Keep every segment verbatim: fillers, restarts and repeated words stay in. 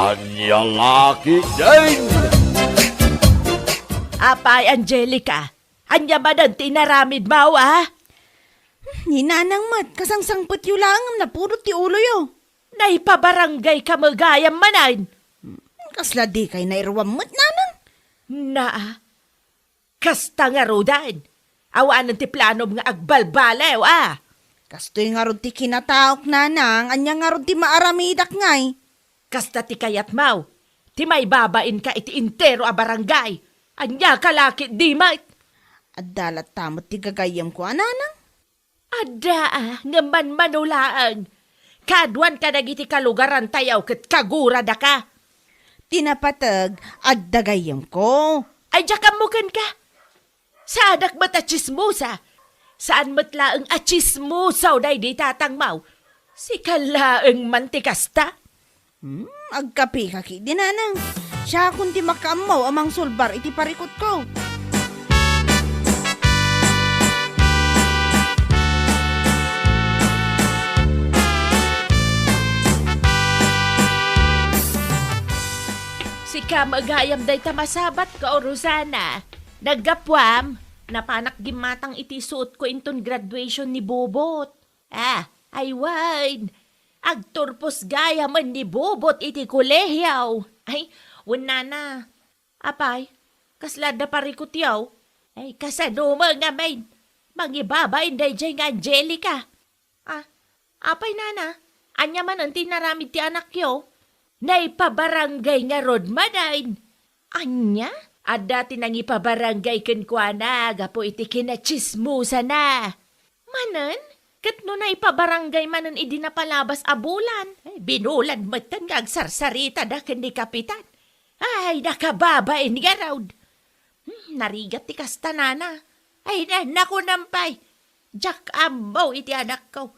Ania la ketdin? Apay, Angelica, ania manen ti inaramidmo, a? Ni Nanang met, kasangsangpetyo laeng ngem napudot ti uloyo. Naipabaranggayka met gayam manen? Kasla dikay nairuam met, Nanang? Naa, kasta ngaruden. Awanen ti planom nga agbalbaliw, a? Kastoy ngarud ti kinataok, Nanang. Ania ngarud ti maaramidak ngay? Kasta ti kayatmo, ti maibabainka iti entero a barangay. Ania ka la ketdi met? Adda latta met ti gagayyemko a, Nanang. Adda, a, ngem manmano laeng. Kaaduan kadagiti kalugarantayo ket kaguradaka. Ti napateg, adda gayyemko. Ay, diak ammo kenka. Saanak met a tsismosa. Saan met laeng a tsismosa daydi tatangmo. Sika laeng man ti kasta. Hmm, agkapeka ketdi, Nanang. Siakon ti makaammo a mangsulbar iti parikutko. Sika met gayam dayta masabatko, Rosana. Naggapuam, napanak gimmatang iti suotko inton graduation ni Bobot. Ah, ay wen, agturpos gayamen ni Bobot iti kolehiyo. Ay, wen, Nana. Apay, kasla adda parikutyo? Ay, kasano met ngamin? Mangibabain daydiay nga Angelica. Ah, apay, Nana? Ania manen ti inaramid ti anakyo? Naipabarangay ngarud manen. Ania? Adda ti nangipabarangay kenkuana gapu iti kinatsismosana. Manen? Ket no naipabarangay manen idi napalabas a bulan, eh, binulan metten nga agsarsaritada ken ni Kapitan. Ay, nakababain ngarud. Hmm, narigat ti kasta, Nana. Ay, na, nakunam pay. Diak ammo iti anakko.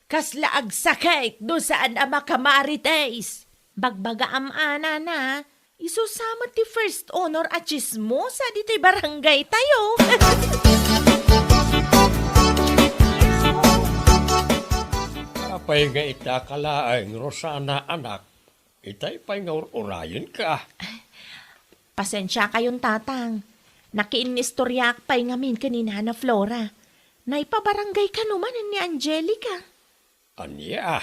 Kasla agsakit no saan a makamarites. Bagbagaam a, Nana, isu sa met ti first honor a tsismosa ditoy barangaytayo. Apay nga ita ka laeng, Rosana, anak? Itay pay nga ur-urayenka. Pasensiakayon, Tatang. Nakiinnistoriaak pay ngamin ken ni Nana Flora. Naipabarangay kano manen ni Angelica. Ania?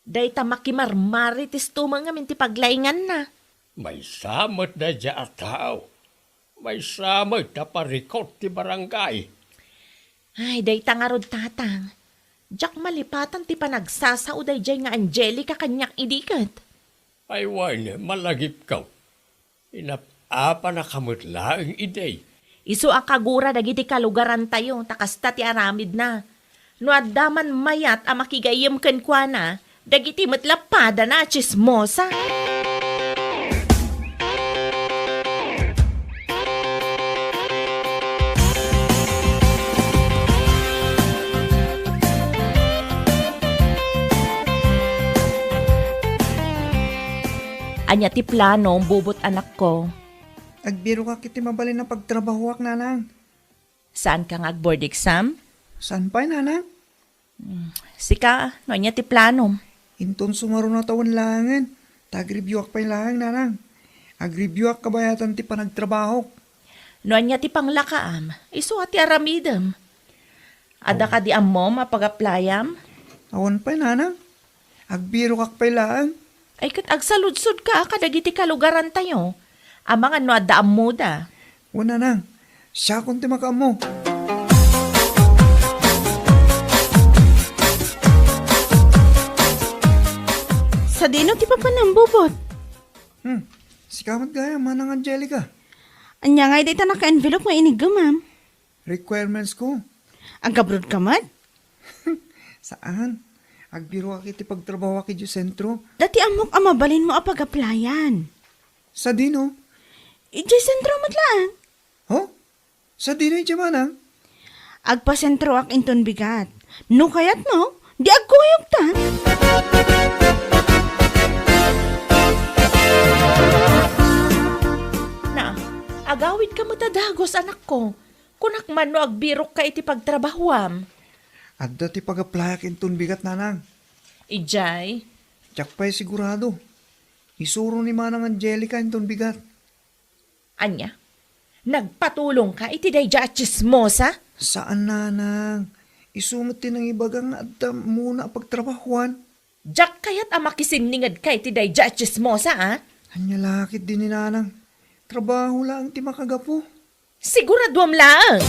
Dayta makimarmaritesto met ngamin ti paglainganna. Maysa met daydiay a tao. Maysa met a parikut ti barangay. Ay, dayta ngarud, Tatang. Diak malipatan ti panagsasao daydiay nga Angelica kaniak idi ket. Ay wen, malagipko. Inap-apanaka met laeng idi. Isu a kagura dagiti kalugarantayo, ta kasta ti aramidna. No adda man mayat a makigayyem kenkuana, dagiti met lappadana a tsismosa. Ania ti planom, Bubot, anakko? Agbirokak iti mabalin a pagtrabahoak, Nanang. Saanka nga ag-board exam? Saan pay, Nanang? Hmm, sika, no ania ti planom? Inton sumaruno a tawen laengen, ta agreviewak pay laeng, Nanang. Agreviewak kabayatan ti panagtrabahok. No ania ti panglakaam, isu a ti aramidem. Adda kadi ammom a pag-applyam? Awan pay, Nanang. Agbirokak pay laeng. Ay, ket agsaludsodka kadagiti kalugarantayo. Amangan no adda ammoda. Wen, Nanang. Siakon ti makaammo. Sadino ti papanam, Bubot? Hmm. Sika met gayam, Manang Angelica. Ania ngay dayta naka-envelope nga iniggemam? Requirements ko. Agabroad ka met? Saan. Agbiroak iti pagtrabahoak idiay sentro. Dati ammok a mabalinmo a pag-applyan. Sadino? Idiay sentro met laeng. Ho? Sadino idiay, Manang? Agpasentroak inton bigat. No kayatmo, di agkuyogta. Na, agawidka met a dagus, anakko. Kunak man no agbirokka iti pagtrabahoam. Adda ti pag-applyak inton bigat, Nanang. Idiay? Diak pay sigurado. Isuro ni Manang Angelica inton bigat. Ania? Nagpatulongka iti daydiay a tsismosa? Saan, Nanang. Isu met ti nangibaga nga adda ammona a pagtrabahuan. Diak kayat a makisinningedka iti daydiay a tsismosa, a? Ania la ketdi ni Nanang? Trabaho laeng ti makagapu. Siguraduam laeng.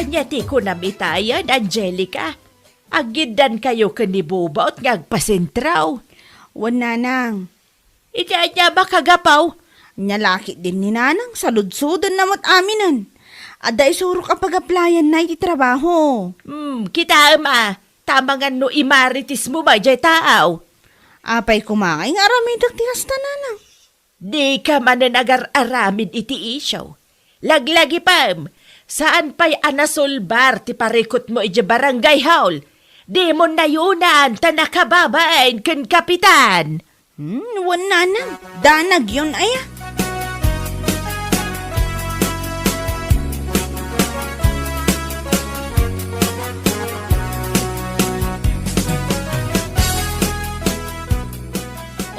Ania ti kunam itayen, Angelica? Aggiddankayo ken ni Bubot nga agpasentro? Wen, Nanang. Iti ania makagapu? Ania la ketdi ni Nanang, saludsodenna met aminen. Adda isurok a pag-applyanna iti trabaho. Hmm, kitaem a, ta amangan no imaritismo met diay tao. Apay koma ngay nga aramidek ti kasta, Nanang? Dika manen agar-aramid iti isyu. Laglagipem, saan pay a nasolbar ti parikutmo idiay barangay hall. Dimon nayunan ta nakababain ken kapitan. Hmm, wen, Nanang, danagyon aya.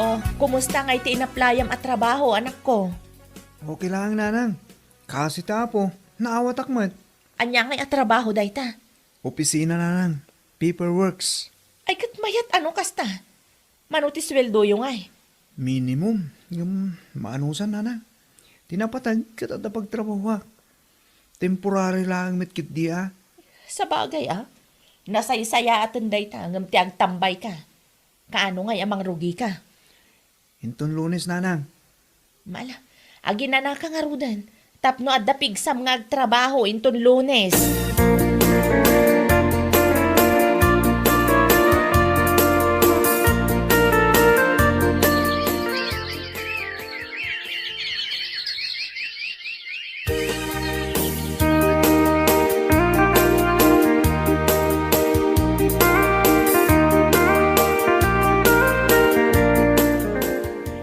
Oh, kumusta ngay ti inaplayam a trabaho, anakko? Okay laeng, Nanang. Kaasi ti Apo, naawatak met. Ania ngay a trabaho dayta? Opisina, Nanang. Paperworks. Ay, ket mayat a no kasta. Mano ti sueldoyo ngay? Minimum. Ngem maanusan, Nanang. Ti napateg ket adda pagtrabahoak. Temporary laeng met ketdi a. Sabagay a. Nasaysayaaten dayta ngem ti agtambayka. Kaano ngay a mangrugika? Inton Lunes, Nanang. Mala, aginanaka ngaruden tapno adda pigsam nga agtrabaho inton Lunes.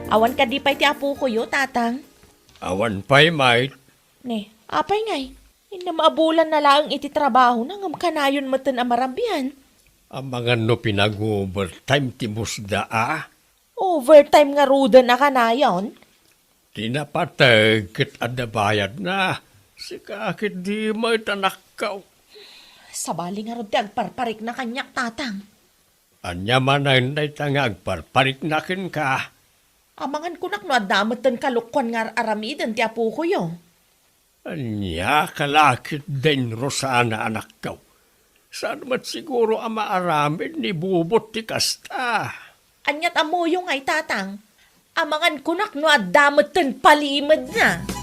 Awan kadi pay ti apokoyo, Tatang? Awan pay, Mike. Ne, apay ngay? Innem a bulan na laeng iti trabahona ngem kanayon metten a marabian. Amangan no pinag-overtime ti boss da a? Overtime ngaruden a kanayon? Ti napateg ket adda bayadna. Sika ketdi met, anakko. Sabali ngarud ti agparparikna kaniak, Tatang. Ania manen dayta nga agparparikna kenka? Amangan kunak no adda metten kalukkuan nga ar-aramiden ti apokoyo. Ania ka la ketdin, Rosana, anakko? Saan met siguro a maaramid ni Bubot ti kasta? Aniat ammoyo ngay, Tatang? Amangan kunak no adda metten palimedna.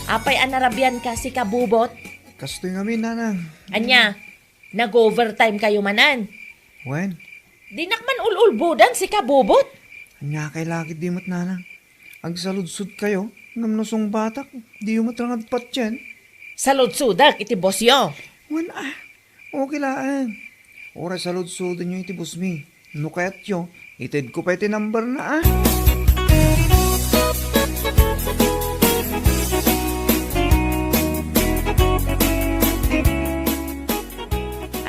Apay a narabianka, sika Bubot? Kastoy ngamin, Nanang. Ania? Nag-overtime kayo manen? Wen. Dinak man ul-ulbodan, sika Bubot. Ania kay lakit di met, Nanang? Agsaludsodkayo, ngem no sungbatak, diyo met rangad patien. Saludsodak iti bossyo. Wen a, okay laeng. Uray saludsodenyo iti bossmi. No kayatyo, itedko pay ti numberna a.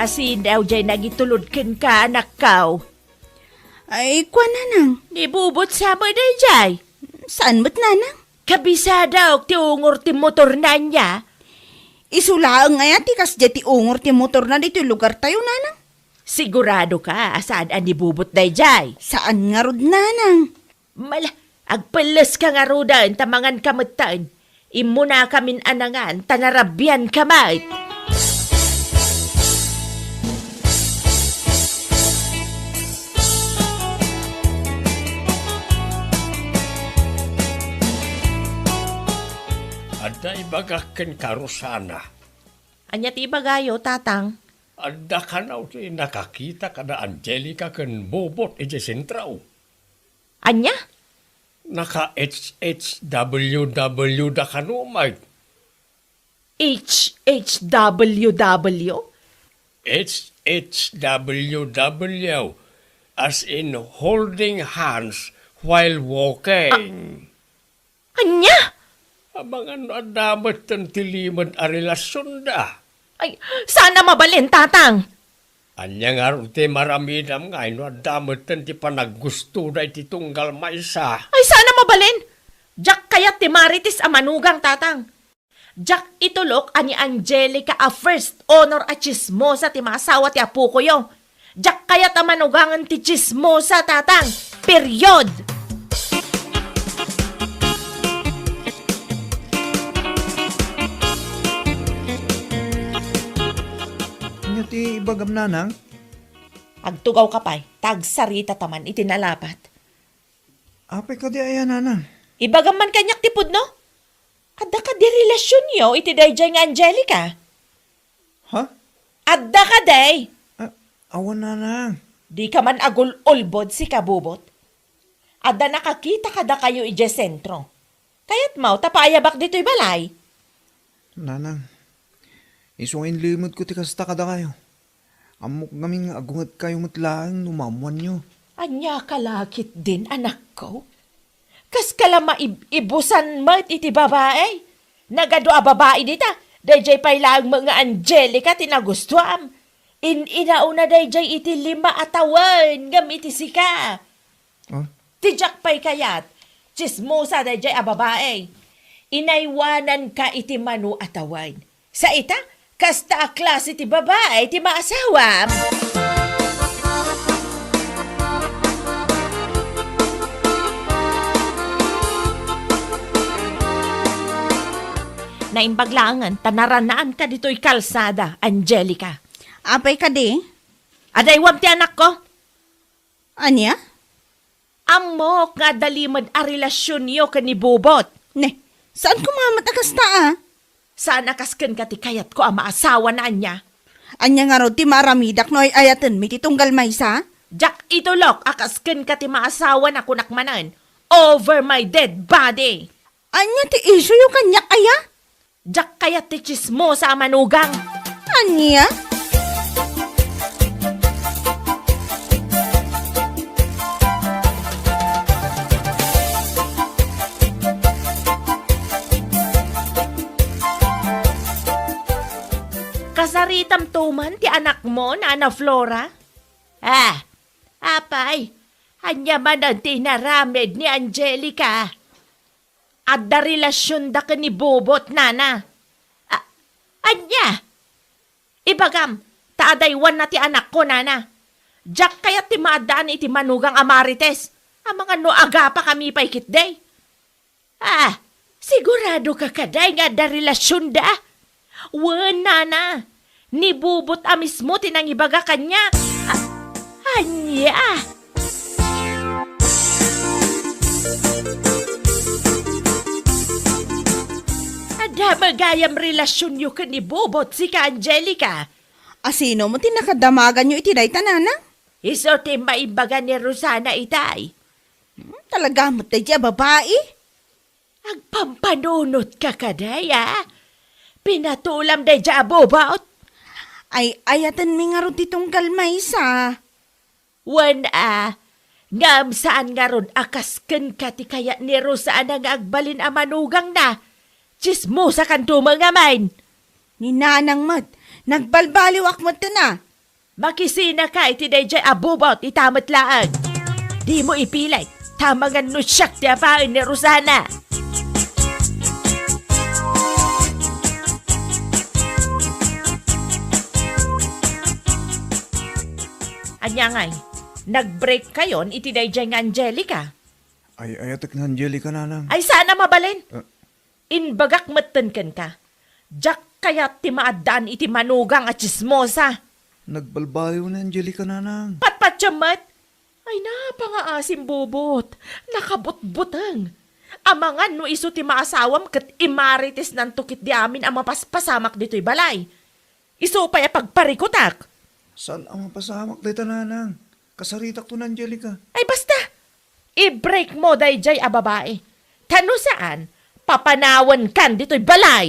Asin daw jay nagitulod kenka, anakko? Ay, kua, Nanang. Ni Bubot sa met dayjay? Saan met, Nanang? Kabisadak ti ungor ti motorna ania? Isu laeng aya ti kasdiay ti ungor ti motorna ditoy lugartayo, Nanang? Sigurado ka a saan a ni Bubot dayjay? Saan ngarud, Nanang. Mala, agpelles ka ngaruden ta mangan ka metten. Immuna kamin a nangan ta narabian ka met. Adda ibagak kenka, Rosana. Ania ti ibagayo, Tatang? Adda kano ti nakakita kada Angelica ken Bobot idiay sentro. Ania? Naka-H H W W da kano, Mike. H H W W? H H W W, as in holding hands while walking. Ania? Amangan no adda metten ti limed a relasionda. Ay, saan a mabalin, Tatang? Ania ngarud ti maramidam nga no adda metten ti panaggustoda iti tunggal maysa? Ay, saan a mabalin? Diak kayat ti Marites a manugang, Tatang. Diak itulok a ni Angelica a first honor a tsismosa ti maasawa ti apokoyo. Diak kayat a manugangen ti tsismosa, Tatang. Period! Ania ti ibagam, Nanang? Agtugawka pay, ta agsaritata man iti nalapat. Apay kadi aya, Nanang? Ibagam man kaniak ti pudno? Adda kadi relasionyo iti daydiay nga Angelica? Ha? Adda kadi? Ah, awan, Nanang. Dika man agul-ulbod, sika, Bubot. Adda nakakita kadakayo idiay sentro. Kayatmo ta paayabak ditoy balay? Nanang, isu nga inlimedko ti kasta kadakayo. Ammok ngamin nga agungetkayo met laeng no maammoanyo. Ania ka la ketdin, anakko? Kaska la maib-ibusan met iti babai? Nagadu a babai dita, daydiay pay laeng met nga Angelica ti nagustuam. In-inauna daydiay iti lima a tawen ngem iti sika. Ah? Ti diak pay kayat, tsismosa daydiay a babai. Inaywananka iti mano a tawen. Sa ita, kasta a klase ti babai ti maasawam. Naimbag laengen ta naranaanka ditoy kalsada, Angelica. Apay kadi? Adaywam ti anakko. Ania? Ammok nga adda limed a relasionyo ken ni Bubot. Ne, saan koma met a kasta, a? Saan a kas kenka ti kayatko a maasawana, ania? Ania ngarud ti maaramidak no ay-ayatenmi ti tunggal maysa? Diak itulok a kas kenka ti maasawana, kunak manen, over my dead body. Ania ti isuyo kaniak, aya? Diak kayat ti tsismosa a manugang. Ania? Kasaritam to man ti anakmo, Nana Flora? Ah, apay, ania manen ti inaramid ni Angelica? Adda relasionda ken ni Bubot, nana. A-, ania? Ibagam, ta adaywanna ti anakko, nana. Diak kayat ti maaddaan iti manugang a Marites. Amangan no agapakami pay ketdi. Ah, sigurado ka kadi nga adda relasionda? Wen, nana, ni Bubot a mismo ti nangibaga kaniak. A-, ania? Adda met gayam relasionyo ken ni Bubot, sika, Angelica. A sino met ti nakadamaganyo iti dayta, nana? Isu ti maimbaga ni Rosana itay. Hmm, talaga met daydiay a babai? Agpampanunotka kadi, a? Pinatulam daydiay a Bubot? Ay-ayatenmi ngarud ti tunggal maysa. Wen a, ngem saan ngarud a kas kenka ti kayat ni Rosana nga agbalin a manugangna? Tsismosakanto met ngamin. Ni nanang met, nagbalbaliwak met, a. Makisinaka iti daydiay a Bubot ita met laeng. Dimo ipilit, ta amangan no siak ti apaen ni Rosana. Ania ngay, nag-break kayon iti daydiay nga Angelica? Ay-ayatek ni Angelica, nanang. Ay, saan a mabalin? Ah. Imbagak metten kenka, diak kayat ti maaddaan iti manugang a tsismosa. Nagbalbaliw ni Angelica, nanang. Patpatiem met? Ay, napangaasim, Bubot. Nakabutbuteng. Amangan no isu ti maasawam ket imaritesnanto ketdi amin a mapaspasamak ditoy balay. Isu pay a pagparikutak. Saan a mapasamak dayta, nanang? Kasaritakto ni Angelica. Ay, basta! I-break mo daydiay a babai. Ta no saan, papanawenkan ditoy balay.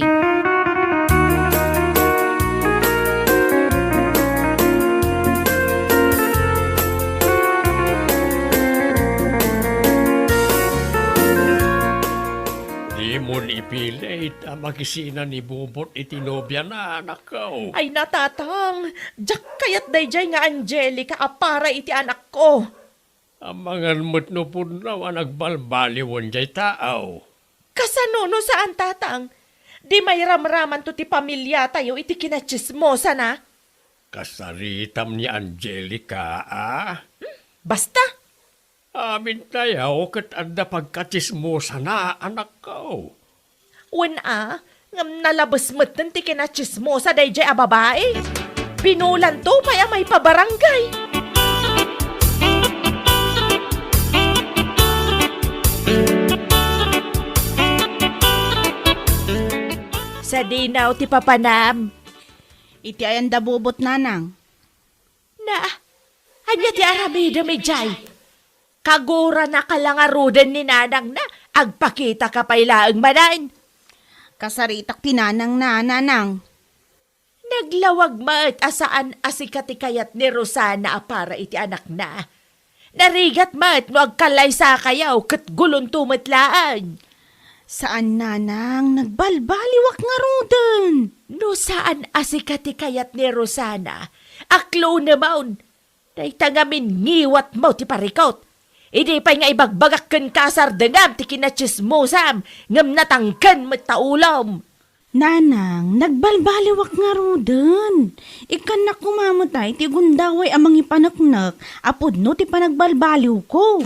Ita makisina ni Bubot iti nobiana, anakko. Ay, natatang, diak kayat daydiay nga Angelica a para iti anakko. Amangan met no pudno a nagbalbaliwen jay tao. Kasano no saan, tatang? Di mairamramanto ti pamiliatayo iti kinatsismosana? Kasaritam ni Angelica, a? Basta! Amintayo ket adda pagkatsismosana, anakko. Wen a, ngem nalabes metten ti kinatsismosa daydiay a babai. Binulanto pay a maipabarangay. Sadino ti papanam? Iti ayan da Bubot, nanang. Na, ania ti aramidem idiay? Kaguranaka la ngaruden ni nanangna, agpakitaka pay laeng manen. Kasaritak ti nanangna, nanang. Naglawag met a saan a sika ti kayat ni Rosana a para iti anakna. Narigat met no agkalaysakayo ket gulonto met laeng. Saan, nanang, nagbalbaliwak ngaruden. No saan a sika ti kayat ni Rosana, aklonemon. Dayta ngamin ngiwatmo ti parikut. Idi pay nga ibagbagak kenka a sardengam ti kinatsismosam, ngem natangken met ta ulom. Nanang, nagbalbaliwak ngaruden. Ikkannak koma met ay ti gundaway a mangipaneknek a pudno ti panagbalbaliwko.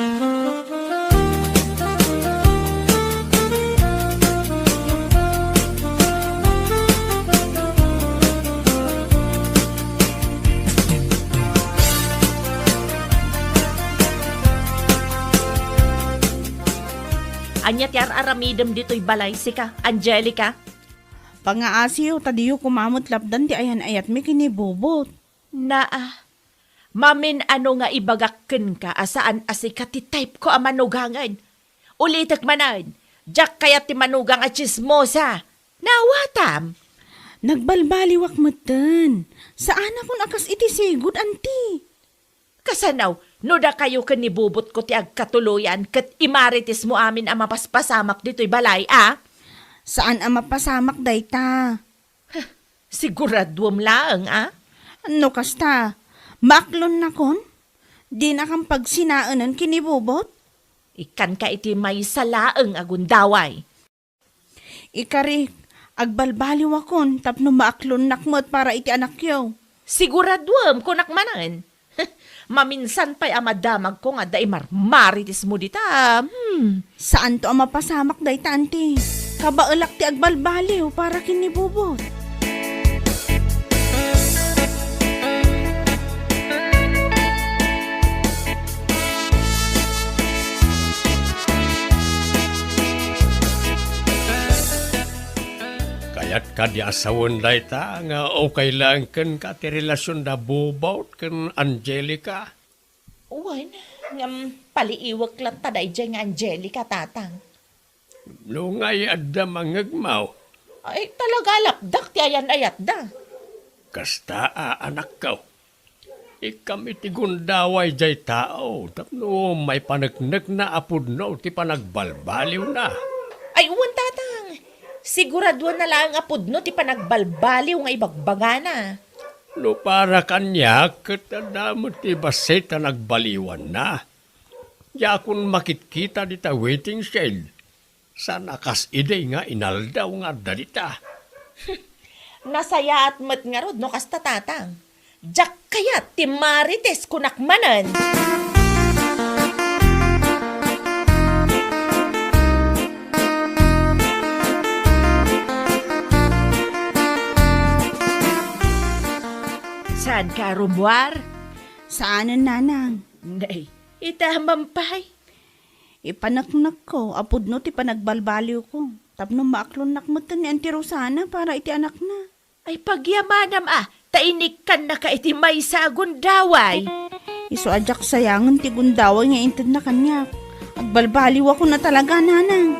Ania ti ar-aramidem ditoy balay, sika, Angelica? Pangaasiyo ta diyo koma met lapdan ti ayan-ayatmi ken ni Bubot. Naa, mamin-ano nga ibagak kenka a saan a sika ti type ko a manugangen. Ulitek manen, diak kayat ti manugang a tsismosa. Naawatam? Nagbalbaliwak metten. Saanakon a kas iti sigud, anti. Kasano, no dakayo ken ni Bubot ko ti agkatuloyan ket imaritismo amin a mapaspasamak ditoy balay, a? Saan a mapasamak dayta. Huh, siguraduem laeng, a? No kasta, maaklonnakon? Dinakam pagsinaenen ken ni Bubot? Ikkanka iti maysa laeng a gundaway. Ikarik, agbalbaliwakon tapno maaklonnak met para iti anakyo. Siguraduem, kunak manen. Maminsan pay a madamagko nga adda imarmaritismo dita. Hmm. Saanto a mapasamak dayta, anti. Kabaelak ti agbalbaliw para ken ni Bubot. Kayat kadi a sawen dayta nga ukay laeng kenka ti relasion da Bubot ken Angelica? Wen, ngem paliiwek latta daydiay nga Angelica, tatang. No ngay adda mangngegmo. Ay, talaga lapdak ti ayan-ayatda. Kasta a, anakko. Ikkam iti gundaway jay tao tapno maipaneknekna a pudno ti panagbalbaliwna. Ay, wen, tatang. Siguraduenna laeng a pudno ti panagbalbaliw nga ibagbagana. No para kaniak, ket adda met ti bassit a nagbaliwanna. Diakon makitkita dita waiting shed. Saan a kas idi nga inaldaw nga adda dita. Nasayaat met ngarud no kasta, tatang. Diak kayat ti marites, kunak manen. Saanka a rummuar? Saanen, nanang. Nay, ita man pay. Ipaneknekko a pudno ti panagbalbaliwko tapno maaklonnak metten ni Auntie Rosana para iti anakna. Ay, pagyamanam a, ta inikkannaka iti maysa a gundaway. Isu a diak sayangen ti gundaway nga intedna kaniak. Agbalbaliwakon a talaga, nanang.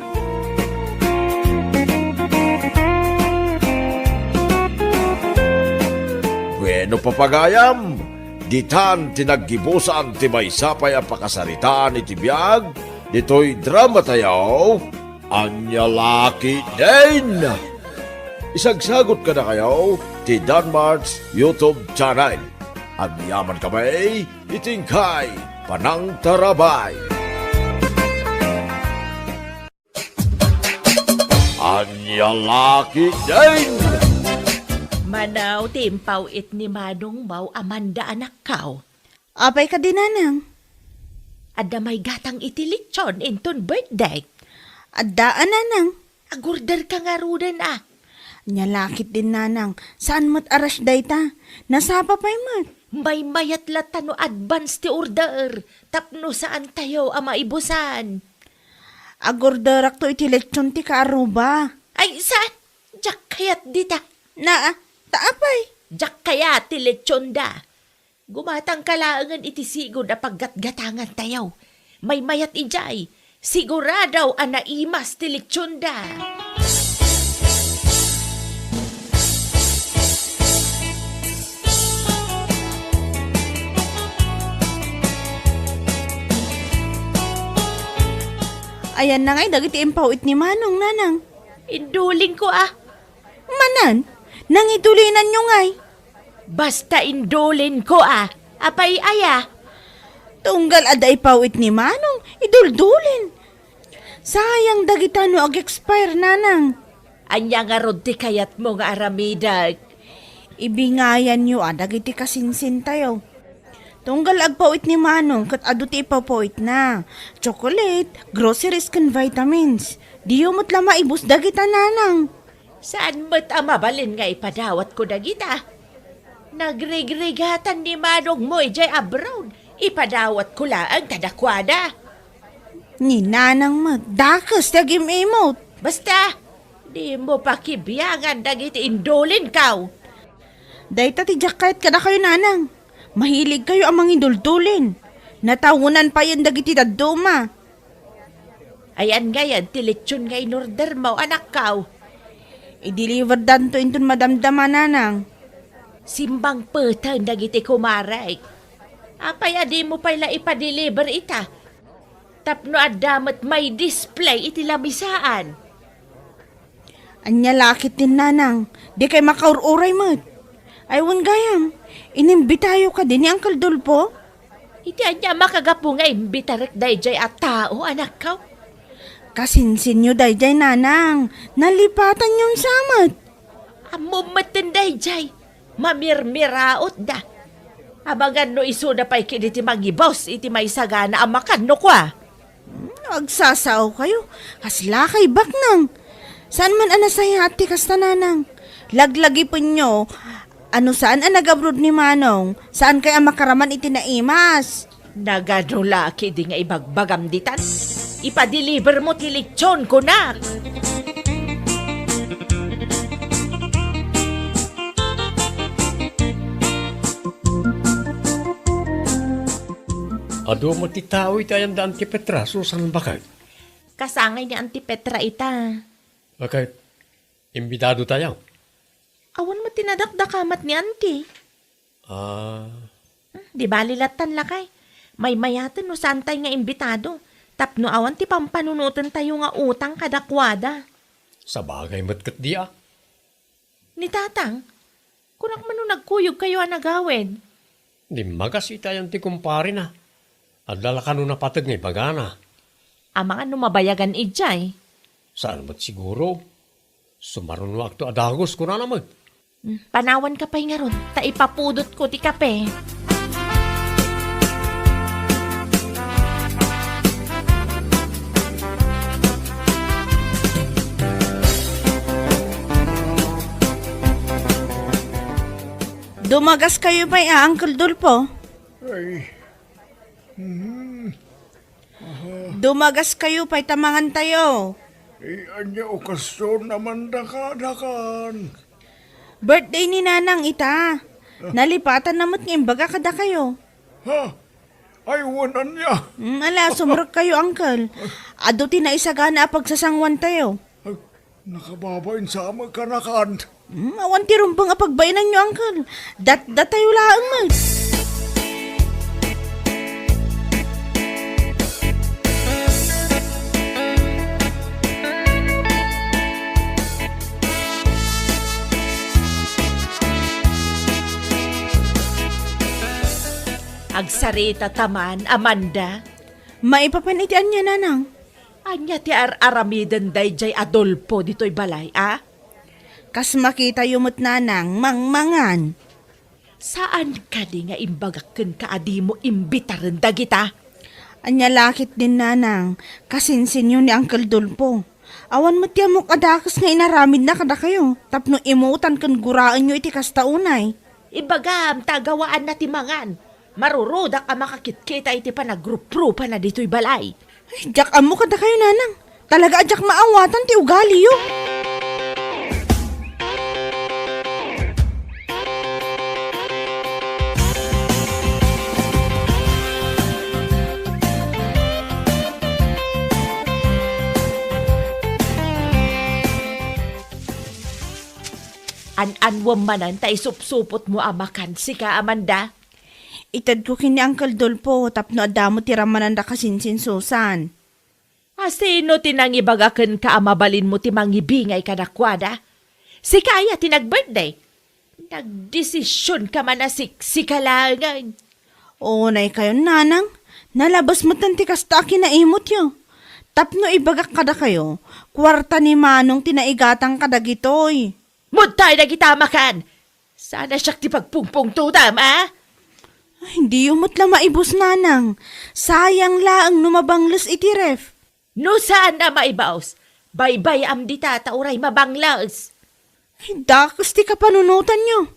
Bueno, papagayam, ditan ti naggibusan ti maysa pay a pakasaritaan iti biag ditoy drama tayo. Ania la ketdin! Isagsagut kadakayo ti Danmart's YouTube channel. Agyaman kami iti inkay panangtarabay. Ania la ketdin! Manaw ti impaw-it ni Manong Mau a manda, anakkaw. Apay kadi, nanang? Adda may gatang iti lechon inton birthday. Adda a, nanang. Agorder ka ngaruden a. Ania la ketdin, nanang. Saan met a rush dayta. Nasapa pay met. Maymayat latta no advance ti order. Tapno saan tayo a maibusan. Agorderakto iti lechon ti kaaruba. Ay, saan? Diak kayat dita. Naa, ta apay? Diak kayat ti lechon da. Gumatangka laengen iti sigud a paggatgatangan tayo. Maymayat idiay, sigurado a naimas ti lechon da. Ayanna ngay dagiti impaw-it ni Manong, nanang. Indulin ko a. Manan, nangidulinanyo ngay. Basta indulin ko a. Apay aya? Tunggal adda ipaw-it ni Manong, iduldulin. Sayang dagita no ag-expire, nanang. Ania ngarud ti kayatmo nga aramidek? Ibingayanyo a dagiti kasinsintayo. Tunggal agpaw-it ni Manong ket adu ti ipawpaw-itna. Chocolate, groceries ken vitamins. Diyo met la maibus dagita, nanang. Saan met a mabalin nga ipadawatko dagita? Nagrigrigatan ni Manongmo idiay abroad. Ipadawatko laeng kadakuada. Ni nanang met, dakes ti agim-imot. Basta, dimo pakibiangan dagiti indulinko. Dayta ti diak kayat kadakayo, nanang. Mahiligkayo a mangiduldulin. Natawenanpayen dagiti dadduma. Ayan ngay ti lechon nga inordermo, anakko. I-deliverdanto inton madamdama, nanang. Simmangpeten dagiti kumarek. Apay a dimo pay la ipa-deliver ita? Tapno adda met may display iti lamisaan. Ania la ketdin, nanang, dikay makaur-uray met. Ay, wen gayam, inimbitayo kadi ni Uncle Dolfo? Iti ania a makagapu nga imbitarek daydiay a tao, anakko? Kasinsinyo daydiay, nanang, nalipatanyon sa met. Ammom metten daydiay. Mamirmirautda. Amangan no isuda pay kidi ti mangibus iti maisagana a makan no kua. Hmm, agsasao kayo. Kasla kay baknang. Saan man a nasayaat ti kasta, nanang. Laglagipenyo, ano saan a nagabroad ni Manong, saan kay a makaraman iti naimas. Nagano la kidi nga ibagbagam ditan? Ipa-deliver mo ti lechon, kunak! Adu met ti tao iti ayan da Auntie Petra, Susan, baket? Kasangay ni Auntie Petra ita. Baket, imbitado tayo. Awan met ti nadakdakamat ni Auntie. Ah. Hmm, di bali lattan lakay. Maymayaten no saantay nga imbitado. Tapno awan ti pampanunoten tayo nga utang kadakuada. Sabagay met ket di a. Ni Tatang, kunak man no nagkuyog kayo a nagawid. Dimmagas itayan ti kumparena. Adda la kano napateg nga ibagana. Amangan no mabayagan idiay. Saan met siguro? Sumarunoakto a dagus, kunana met. Hmm, panawanka pay ngarud, ta ipapudotko ti kape. Dumagas kayo pay a, Uncle Dolfo? Ay. Mhm. Dumagas kayo pay ta mangan tayo. Eh, ania okasyon a mandakadakan? Birthday ni Nanang ita. Nalipatan na met nga imbaga kadakayo. Ha? Ay, wen ania? Mm, ala, sumrek kayo, uncle. Adu ti naisagana a pagsasanguan tayo. Ay, nakababain sa amek kanakan. Hmm, awan ti rumbeng a pagbainanyo, uncle. Datdatayo laeng met. Agsarita ta man, Amanda. Maipapan iti ania, nanang? Ania ti ar-aramiden daydiay Adolfo ditoy balay, a? Kas makitayo met, nanang, mangmangan. Saan kadi nga imbagak kenka a dimo imbitaren dagita? Ania la ketdin, nanang, kasinsinyo ni Uncle Dolfo. Awan met ti ammok a dakes nga inaramidna kadakayo tapno imutan ken guraenyo iti kasta unay. Ibagam ta agawaanna ti mangan. Marurudak a makakitkita iti panagruprupanna ditoy balay. Ay, diak ammo kadakayo, nanang. Talaga a diak maawatan ti ugaliyo. An-anwem manen ta isupsupotmo a makan, sika, Amanda. Itedko ken ni Uncle Dolfo tapno adda met ti rammananda kasinsin Susan. A, sino ti nangibaga kenka a mabalinmo ti mangibingay kadakuada? Sika aya ti nag-birthday? Nagdesisionka man a siksika laengen. Unay kayon, nanang, nalabes metten ti kasta a kinaimutyo. Tapno ibagak kadakayo, kuarta ni Manong ti naigatang kadagitoy. Mudtoy dagita a makan! Saan a siak ti pagpungpungtodam, a? Ay, diyo met la maibus, nanang. Sayang laeng no mabangles iti ref. No saan a maibus, baybay-am dita ta uray mabangles. Ay, dakes ti kapanunotanyo.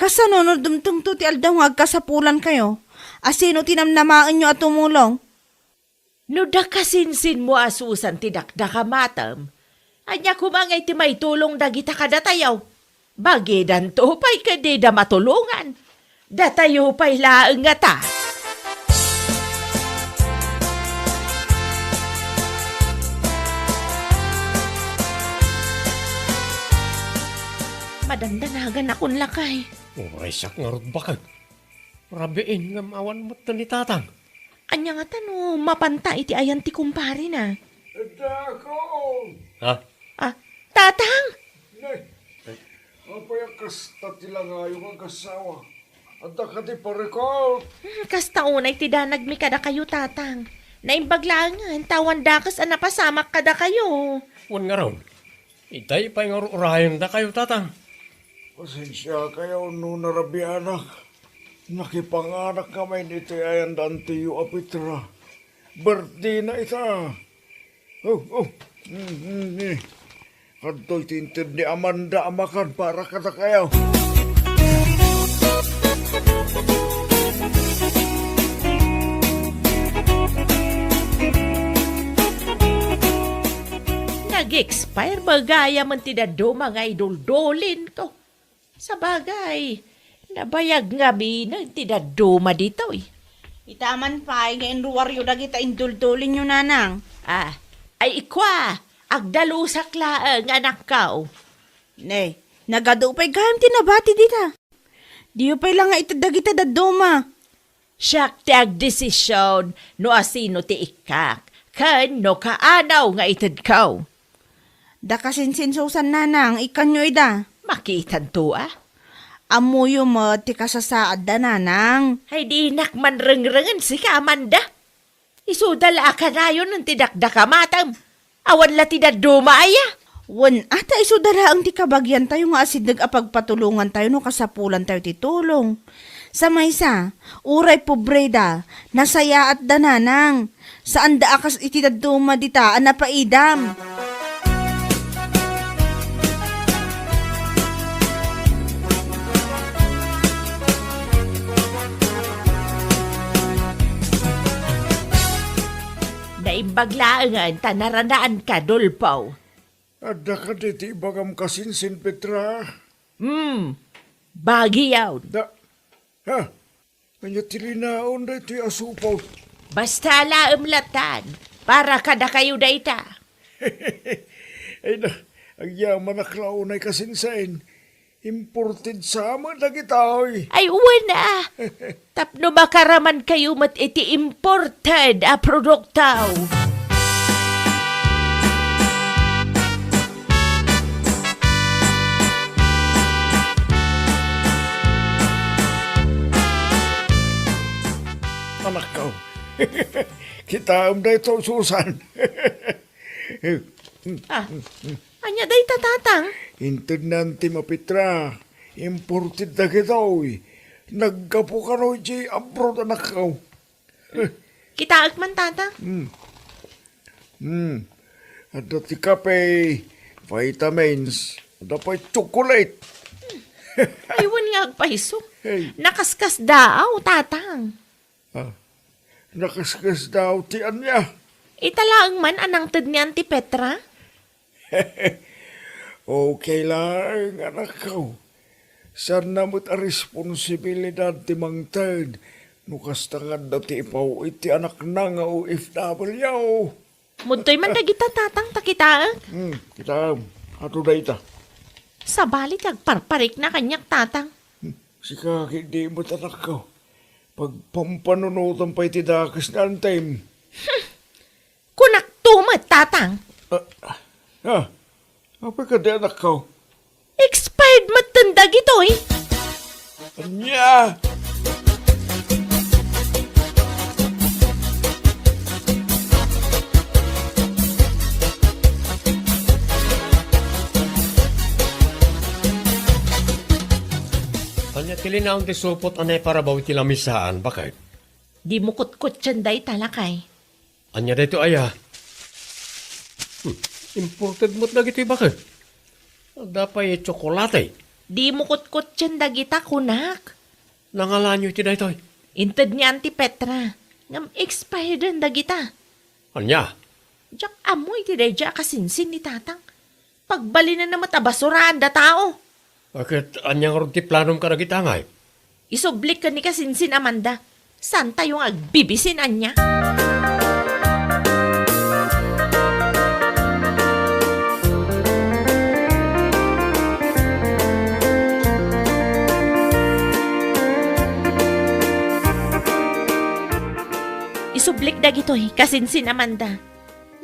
Kasano no dumtengto ti aldaw nga agkasapulankayo? A sino ti namnamaenyo a tumulong? No da kasinsinmo a Susan ti dakdakamatem, ania koma ngay ti maitulong dagita kadatayo? Bagidanto pay ket dida matulongan. Datayo pay laeng ngata. Madandanagan akon lakay. Uray siak ngarud baket. Rabiin ngem awan met ni Tatang. Ania ngata no mapanta iti ayan ti kumparena? Adda ako. Ha? Ah, Tatang! Nay, apay a kasta ti langayo nga agasawa? Adda kadi parikot? Hmm, kasta unay ti danagmi kadakayo, Tatang. Naimbag laengen ta awan dakes a napasamak kadakayo. Wen ngarud, itay pay nga ur-urayendakayo, Tatang. Pasensiakayo no narabianak. Nakipanganak ngamin iti ayan da Antiyo a Petra. Birthday na ita. Oh, oh. Mm, mm, eh. Adtoy ti inted ni Amanda a makan para kadakayo. Nag-expire ba gayam ti dadduma nga iduldulin ko? Sabagay, nabayag ngamin ti dadduma ditoy. Ita man pay nga inruaryo dagita induldulinyo, nanang. Ah, ay ikwa, agdalusak laeng, anakko. Ne, nagadu pay gayam ti nabati dita. Diyo pay la nga ited dagita dadduma. Siak ti agdesision no asino ti ikkak, ken no kaano nga itedko. Da kasinsinsusan, nanang, ikkanyo ida. Makitanto, a? Ammoyo met ti kasasaadda, nanang. Ay, dinak manrengrengen sika, Amanda. Isuda la a kanayon ti dakdakamatem. Awan la ti dadduma aya. Wen, ata isuda laeng ti kabagiantayo nga asideg a pagpatulongantayo no kasapulantayo ti tulong. Sa maysa, uray pobreda, nasayaatda, nanang. Saanda a kas iti dadduma dita a napaidam. Naimbag laengen ta naranaanka, Dolfo. Adda kadi ti ibagam kasinsin, Petra? Hmm, bagion. Da, ha? Ania ti linaon daytoy a supot? Basta laem latan, para kadakayo dayta. Ay na, agyamanak la unay kasinsin. Imported sa met dagitoy. Ay, wen a. Tapno makaramankayo met iti imported a produkto. Kitaem daytoy, Susan. Ah, ania dayta, Tatang? Inted ni Auntie Mapitra. Imported dagitoy. Naggapu kano idiay abroad, anakko. Kitaek man, Tatang. Hmm. Hmm. Adda ti kape, vitamins, adda pay chocolate. Ay, wen nga agpayso. Hey. Nakaskasdaaw, Tatang. Ah, nakaskasdaaw ti ania? Ita laeng man a nangted ni Auntie Petra? Okay laeng, anakko. Saanna met a responsibilidad ti mangted no kasta nga adda ti ipaw-it ti anakna nga O F W. Mudtoy man dagita, Tatang, ta kitaek. Hmm, kitaem. Ato dayta. Sabali ti agparparikna kaniak, Tatang. Hmm, sika ketdi met, anakko. Pagpampanunotam pay ti dakes ni Auntiem. Kunakto met, Tatang. Ah, ah, apay kadi, anakko? Expired metten dagitoy. Ania? Ania ti linaon ti supot a naiparabaw iti lamisaan, baket? Dimo kutkutten dayta, lakay. Ania daytoy aya? Hmm, imported met dagitoy, baket. Adda pay tsokolate. Dimo kutkutten dagita, kunak. Nangalanyo iti daytoy? Inted ni Auntie Petra. Ngem expired dagita. Ania? Diak ammo iti daydiay a kasinsin ni Tatang. Pagbalinenna met a basuraanda tao. Ket ania ngarud ti planom kadagita, ngay? Isublik ken ni kasinsin, Amanda. Saantayo nga agbibisin ania? Isublik dagitoy, kasinsin, Amanda.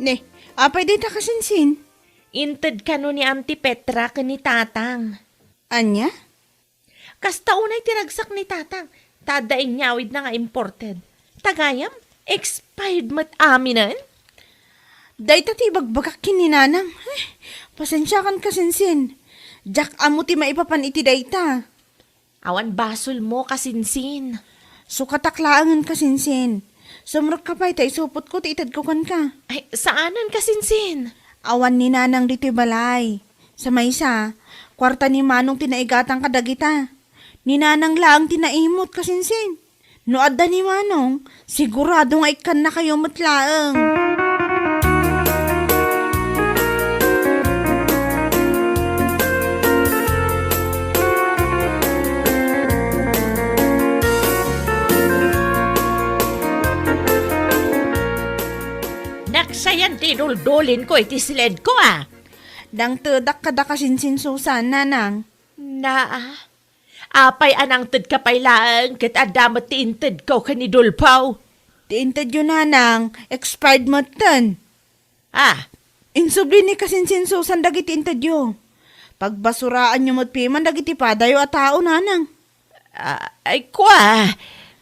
Ne, apay dayta, kasinsin? Inted kano ni Auntie Petra ken ni Tatang. Ania? Kasta unay ti ragsak ni Tatang, ta adda inyawidna nga imported. Ta gayam, expired met aminen. Dayta ti ibagbagak ken ni Nanang. Eh, pasensiakan, kasinsin. Diak ammo ti maipapan iti dayta. Awan basolmo, kasinsin. Sukatak laengen, kasinsin. Sumrekka pay ta isupotko ti itedko kenka. Ay, saanen, kasinsin. Awan ni Nanang ditoy balay. Sa maysa, kuarta ni Manong ti naigatang kadagita. Ni Nanang laeng ti naimut, kasinsin. No adda ni Manong, sigurado nga ikkannakayo met laeng. Nagsayan ti duldulinko iti siledko, a. Nangtedak kada, kasinsin, Susan, Nanang. Naa, apay a nangtedka pay laeng ket adda met ti intedko ken ni Dolfo? Ti intedyo, Nanang, expired metten. Ah. Insubli ni kasinsin Susan dagiti intedyo. Pagbasuraanyo met piman dagiti padayo a tao, Nanang. Ah, ay, kua.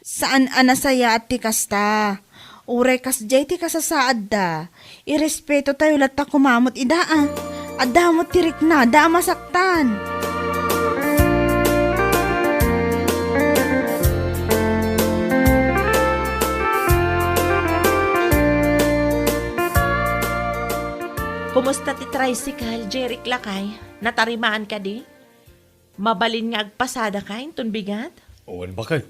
Saan a nasayaat ti kasta. Uray kasdiay ti kasasaadda, irespetotayo latta koma met ida, a. Adda met ti riknada a masaktan. Kumusta ti tricycle, Jeric, lakay? Natarimaan kadi? Mabalin nga agpasadaka inton bigat? Wen, baket.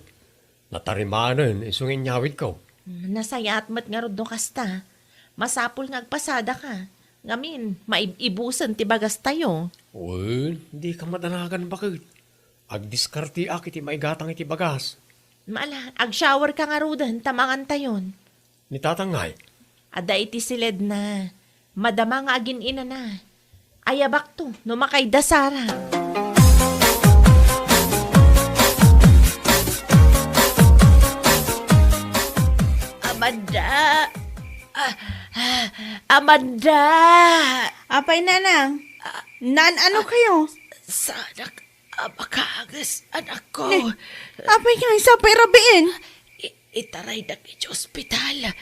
Natarimaanen isu nga inyawidko. Hmm, nasayaat met ngarud no kasta. Masapul nga agpasadaka. Ngamin, maib-ibusen ti bagastayo. Wen, dika madanagan, baket. Agdiskarteak iti maigatang iti bagas. Ala, agshowerka ngaruden ta mangantayon. Ni Tatang ngay? Adda iti siledna. Madama nga agin-inana. Ayabakto no makaidda Sara. Amanda! Ah, ah, Amanda! Apay, Nanang? Ah, Nan, ano ah, kayo? Saanak a makaagis, anakko. Ne, apay nga, isa pay rabiin? I-, itaraydak iti ospital.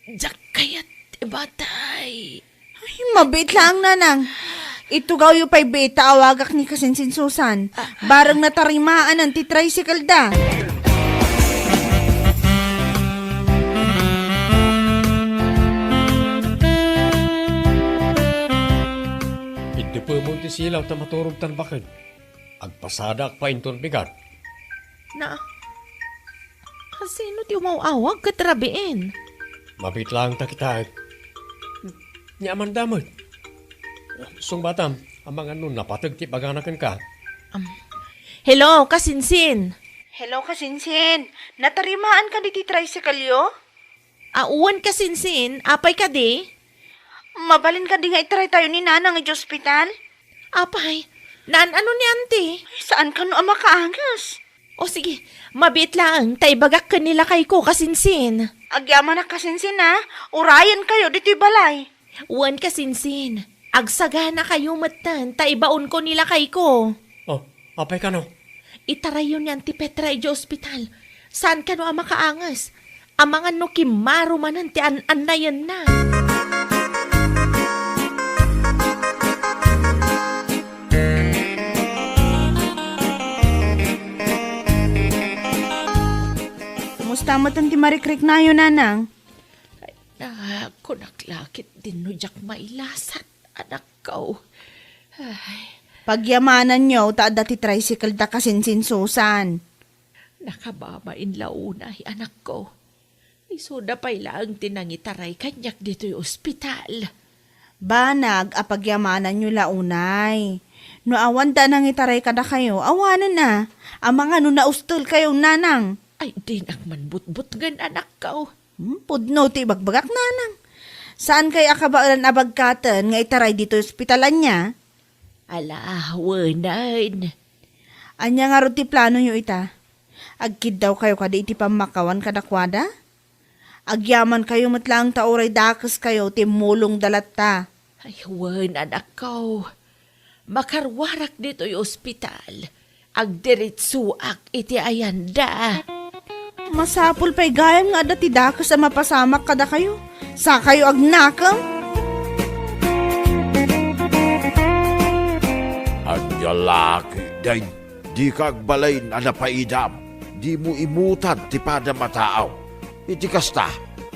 Diak kayat ti batay. Ay, mabiit laeng, nanang. Itugawyo pay biit ta awagak ni kasinsin Susan. Bareng natarimaanen ti tricycle da. Iddepemon ti silaw ta maturogtan baket. Agpasadaak pay inton bigat. Na, kasino ti umaw-awag ket rabiin? Mabiit laeng ta kitaek. Ni Amanda met. Sungbatam, amangan no napateg ti ibagana kenka. Am, hello, kasinsin. Hello, kasinsin. Natarimaan ka diti tricycle-yo? A, wen, kasinsin, apay kadi? Mabalin kadi nga itaraytayo ni Nanang iti ospital? Apay, naan-ano ni Auntie? Saan kano a makaanges? O sige, mabiit laeng ta ibagak ken ni lakayko, kasinsin. Agyamanak, kasinsin, a. Urayenkayo ditoy balay. Wen, kasinsin, agsaganakayo metten ta ibaonko ni lakayko. Oh, apay kano? Itarayyo ni Auntie Petra idiay ospital. Saan kano a makaanges? Amangan no kimmaro manen ti an-annayenna. Kumusta metten ti marikriknayo, Nanang? Ay, na, kunak la ketdin no diak mailasat, anakko. Ay. Pagyamananyo ta adda ti tricycle da kasinsin Susan. Nakababain la unay, anakko. Isuda pay laeng ti nangitaray kaniak ditoy ospital. Banag a pagyamananyo la unay. No awanda a nangitaray kadakayo, awanen a. Amangan no naustelkayo, Nanang. Ay, dinak man butbutngen, anakko. Hmm, pudno ti ibagbagak, Nanang. Saankay a kabaelan a bagkaten nga itaray ditoy ospital, ania? Ala, wenen. Ania ngarud ti planoyo ita? Agkiddawkayo kadi iti pammakawan kadakuada? Agyamankayo met laeng ta uray dakeskayo ti mulongda latta. Ay, wen, anakko. Makaruarak ditoy ospital. Agdiritsuak iti ayanda. Masapul pay gayam nga adda ti dakes a mapasamak kadakayo. Sakayo agnakem. Ania la ketdin, dika agbalin a napaidam, dimo imutan ti padam a tao. Iti kasta,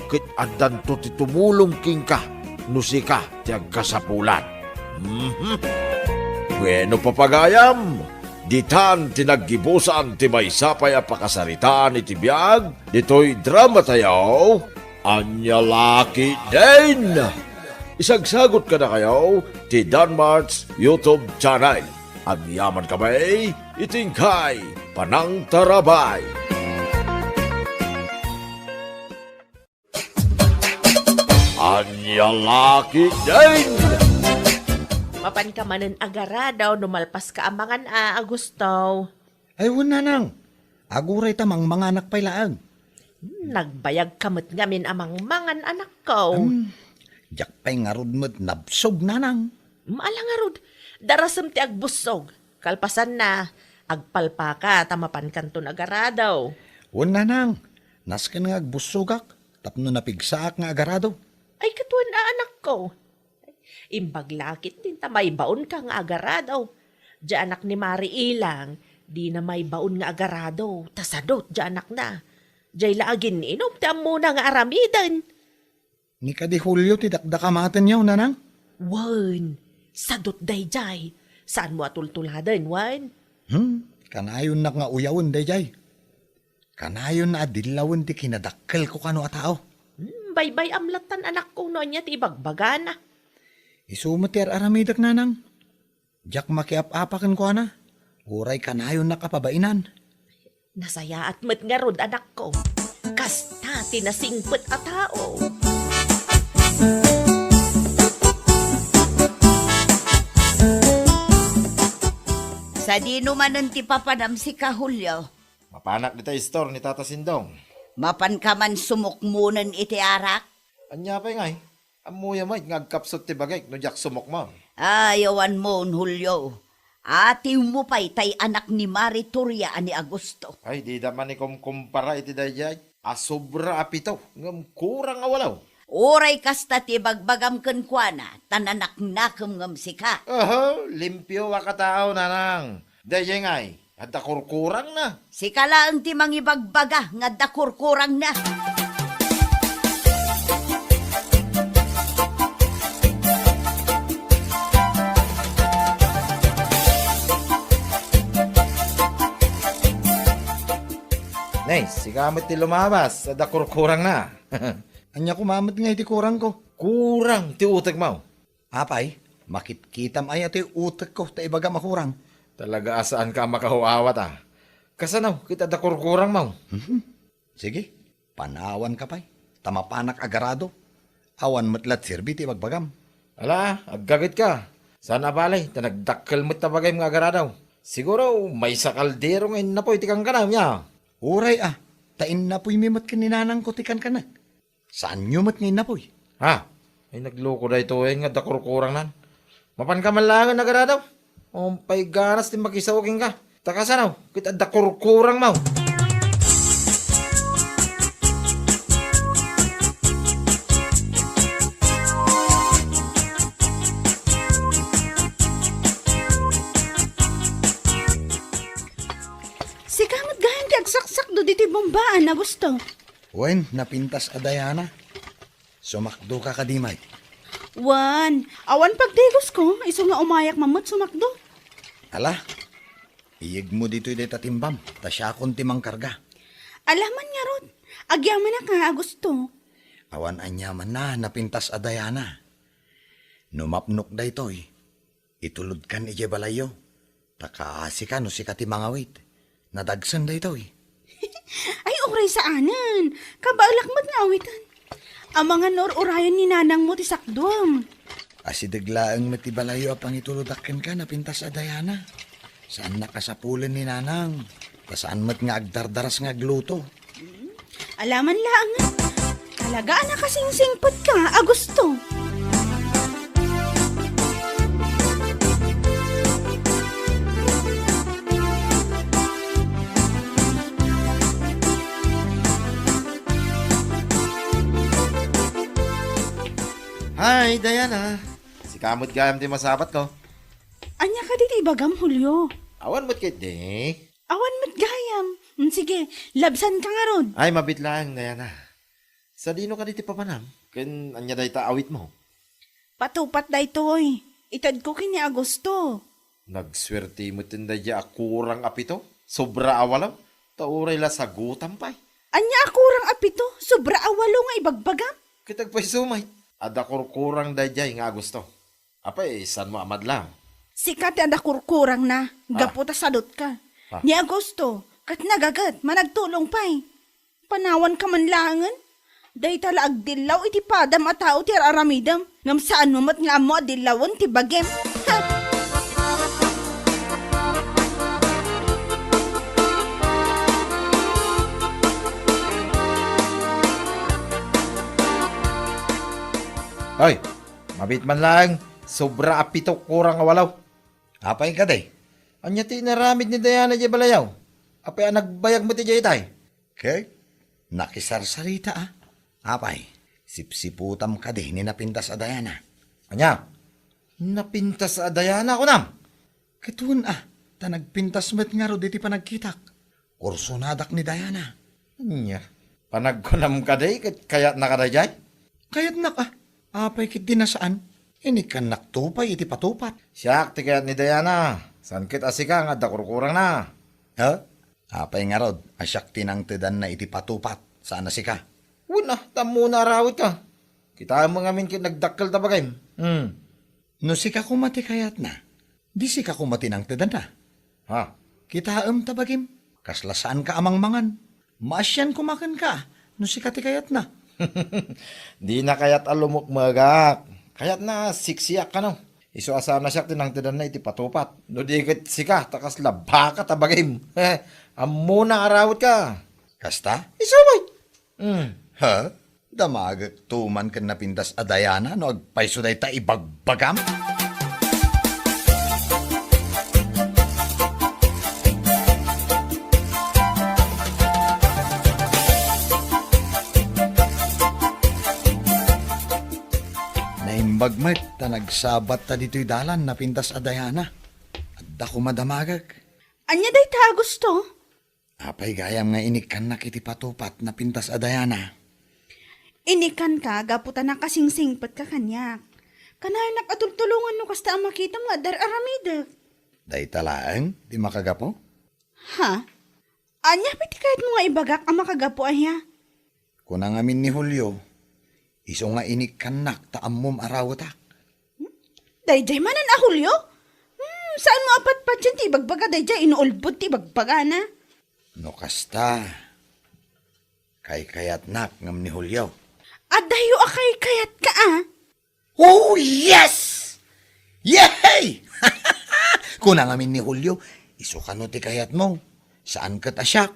ket addanto ti tumulong kenka no sika ti agkasapulan. Mhm. Bueno, papagayam, ditan ti naggibusan ti maysa pay a pakasaritaan iti biag ditoy dramatayo, Ania la ketdin. Isagsagot kadakayo ti Danmart's YouTube channel. Agyaman kami iti inkay panangtarabay. Ania la ketdin. Mapanka manen agaradaw no malpaska a mangan a, Agusto. Ay, wen, nanang. Aguray ta mangmanganak pay laeng. Hmm, nagbayagka met ngamin a mangmangan, anakko. Hmm, diak pay ngarud met nabsog, nanang. Hmm, ala ngarud, darasem ti agbussog. Kalpasanna, agpalpaka ta mapankanton agaradaw. Wen, nanang, nasken nga agbussogak tapno napigsaak nga agarado. Ay, ket wen a, anakko. Imbag la ketdin ta maibaonka nga agarado. Diay anak ni Mari Ilang, dina maibaon nga agarado, ta sadot diay anakna. Diay la agin-inum ti ammona nga aramiden. Ni kadi Julio ti dakdakamatenyo, nanang? Wen, sadot daydiay. Saanmo a tultuladen, wen? Hmm, kanayonnak nga uyawen daydiay. Kanayon a dillawen ti kinadakkelko kano a tao. Hmm, baybay-am lattan, anakko, no ania ti ibagbagana. Isu met ti ar-aramidek, nanang. Diak makiap-apa kenkuana. Uray kanayonnak a pabainan. Nasayaat met ngarud, anakko. Kasta ti nasingpet a tao. Sadino manen ti papanam sika, Julio? Mapanak dita istor ni Tata Sindong. Mapanka man sumukmonen iti arak? Ania pay ngay? Ammoya met nga agkapsut ti bagik no diak sumukmon. Ay, awan mon, Julio. Atiwmo pay tay anak ni Mari Turia a ni Augusto. Ay, dida manikumkumpara iti daydiay. A sobra a pito, ngem kurang a walo. Uray kasta ti ibagbagam kenkuana, ta nanaknakem ngem sika. Oho, limpio a katao, nanang. Daydiay ngay, adda kurkurangna. Sika laeng ti mangibagbaga nga adda kurkurangna. Nay, sika met ti lumabas, adda kurkurangna. Ania koma met ngay ti kurangko? Kurang ti utekmo. Apay, makitkitam aya ti utekko ta ibagam a kurang? Talaga a saanka a makaw-awat, a. Kasano, ket adda kurkurangmo? Mhm. Sige, panawanka pay, ta mapanak agarado. Awan met la ti serbi ti ibagbagam. Ala, aggagetka. Saan a bale, ta nagdakkel met ta bagayem nga agarado. Siguro, maysa kaldero nga innapoy ti kankanam, nia? Uray a, ta innapuymi met ken ni nanangko ti kankanak. Saanyo met nga innapoy? Ha? Ay, nagloko daytoy nga adda kurkurangnan. Mapanka man laengen agarado? Umpay ganas ti makisao kenka. Ta kasano, ket adda kurkurangmo. Sika met gayam ti agsaksakdo ditoy bumbaan, Augusto. Wen, napintas a Diana. Sumakdoka kadi met? Wen, awan pagtigosko, isu nga umayak man met sumakdo. Ala, iyegmo ditoy dayta timbam, ta siakon ti mangkarga. Ala man ngarud, agyamanak nga Augusto. Awan aniamanna, napintas a Diana. No mapnok daytoy, itulodkan idiay balayyo. Ta kaasika no sika ti mangawit. Nadagsen daytoy. Ay, uray saanen. Kabaelak met nga awiten. Amangan no ur-urayen ni nanangmo ti sakduem. Asideg laeng met ti balayyo a pangitulodak kenka, napintas a Diana. Saannak a sapulen ni nanang. Ta saan met nga agdardaras nga agluto. Ala man laeng. Talaga a nakasingsingpetka, Augusto. Hi, Diana. Sika met gayam ti masapatko. Ania kadi ti ibagam, Julio? Awan met ketdi. Awan met gayam. Mm, sige, labsanka ngarud. Ay, mabiit laeng, Diana. Sadino kadi ti papanam? Ken ania dayta awitmo? Patupat daytoy. Itedko ken ni Augusto. Nagsuerte met daydiay a kurang a pito, sobra a walo, ta uray la sagutam pay. Ania a kurang a pito, sobra a walo nga ibagbagam? Ket agpayso met, adda kurkurang daydiay nga Augusto. Apay, saanmo a madlaw? Sika ti adda kurkurangna, ah, gapu ta sadutka. Ah. Ni Augusto, ket nagaget, managtulong pay. Panawanka man laengen. Dayta la agdillaw iti padam a tao ti ar-aramidem, ngem saanmo met nga ammo a dillawen ti bagim. Ha! Ay, mabiit man laeng, sobra a pito kurang a walo. Apay kadi? Ania ti inaramid ni Diana idiay balayyo? Apay a nagbayag met idiay itay? Ket nakisarsarita a. Apay, sipsiputam kadi ni napintas a Diana? Ania? Napintas a Diana, kunam? Ket wen a, ta nagpintas met ngarud iti panagkitak. Kursonadak ni Diana. Ania? Panagkunam kadi ket kayatnaka daydiay? Kayatnak a. Apay ketdi a saan? Inikkannak to pay iti patupat. Siak ti kayat ni Diana. Saan ket a sika nga adda kurkurangna? Ha? Apay ngarud a siak ti nangtedanna iti patupat, saan a sika? Wen a, ta ammona a rawitka. Kitaem ngamin ket nagdakkel ta bagim. Hmm. No sika koma ti kayatna, di sika koma ti nangtedanna. Ha? Kitaem ta bagim, kasla saanka a mangmangan. Maasian koma kenka, no sika ti kayatna. Dina kayat a lumukmegak. Kayatna siksiak kano. Isu a saan a siak ti nangtedanna iti patupat. No di ket sika, ta kasla baka ta bagim. Ammona a rawitka. Kasta? Isu met. Hmm. Ha? Damagek to man ken napintas a Diana no agpayso dayta ibagbagam? Agmet ta nagsabat ta ditoy dalan napintas a Diana. Adda koma damagek. Ania dayta, Augusto? Apay gayam nga inikkannak iti patupat napintas a Diana? Inikkanka gapu ta nakasingsingpetka kaniak. Kanayonak a tultulongan no kasta a makitam nga adda ar-aramidek. Dayta laeng ti makagapu? Ha? Ania pay ti kayatmo nga ibagak a makagapu aya? Kuna ngamin ni Julio, isu nga inikkannak ta ammom a rawetak. Hmm? Daydiay manen a Julio? Hmm, saanmo a patpatien ti ibagbaga daydiay, inuulbod ti ibagbagana. No kasta, kaykayatnak ngem ni Julio. Adayo a kaykayatka, a? Oh, yes! Yehey! Kuna ngamin ni Julio, isu kano ti kayatmo. Saan ket a siak.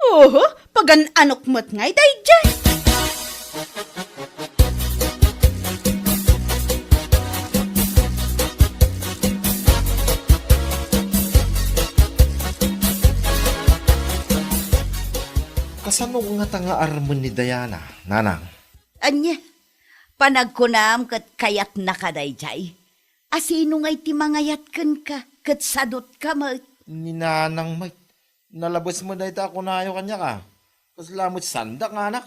Oho, pagan-anok met ngay daydiay. Kasano ngata nga armen ni Diana, nanang? Ania? Panagkunam ket kayatnaka daydiay? A sino ngay ti mangayat kenka ket sadutka met? Ni nanang met. Nalabes met dayta a kunayo kaniak, a. Kasla met saandak nga anak.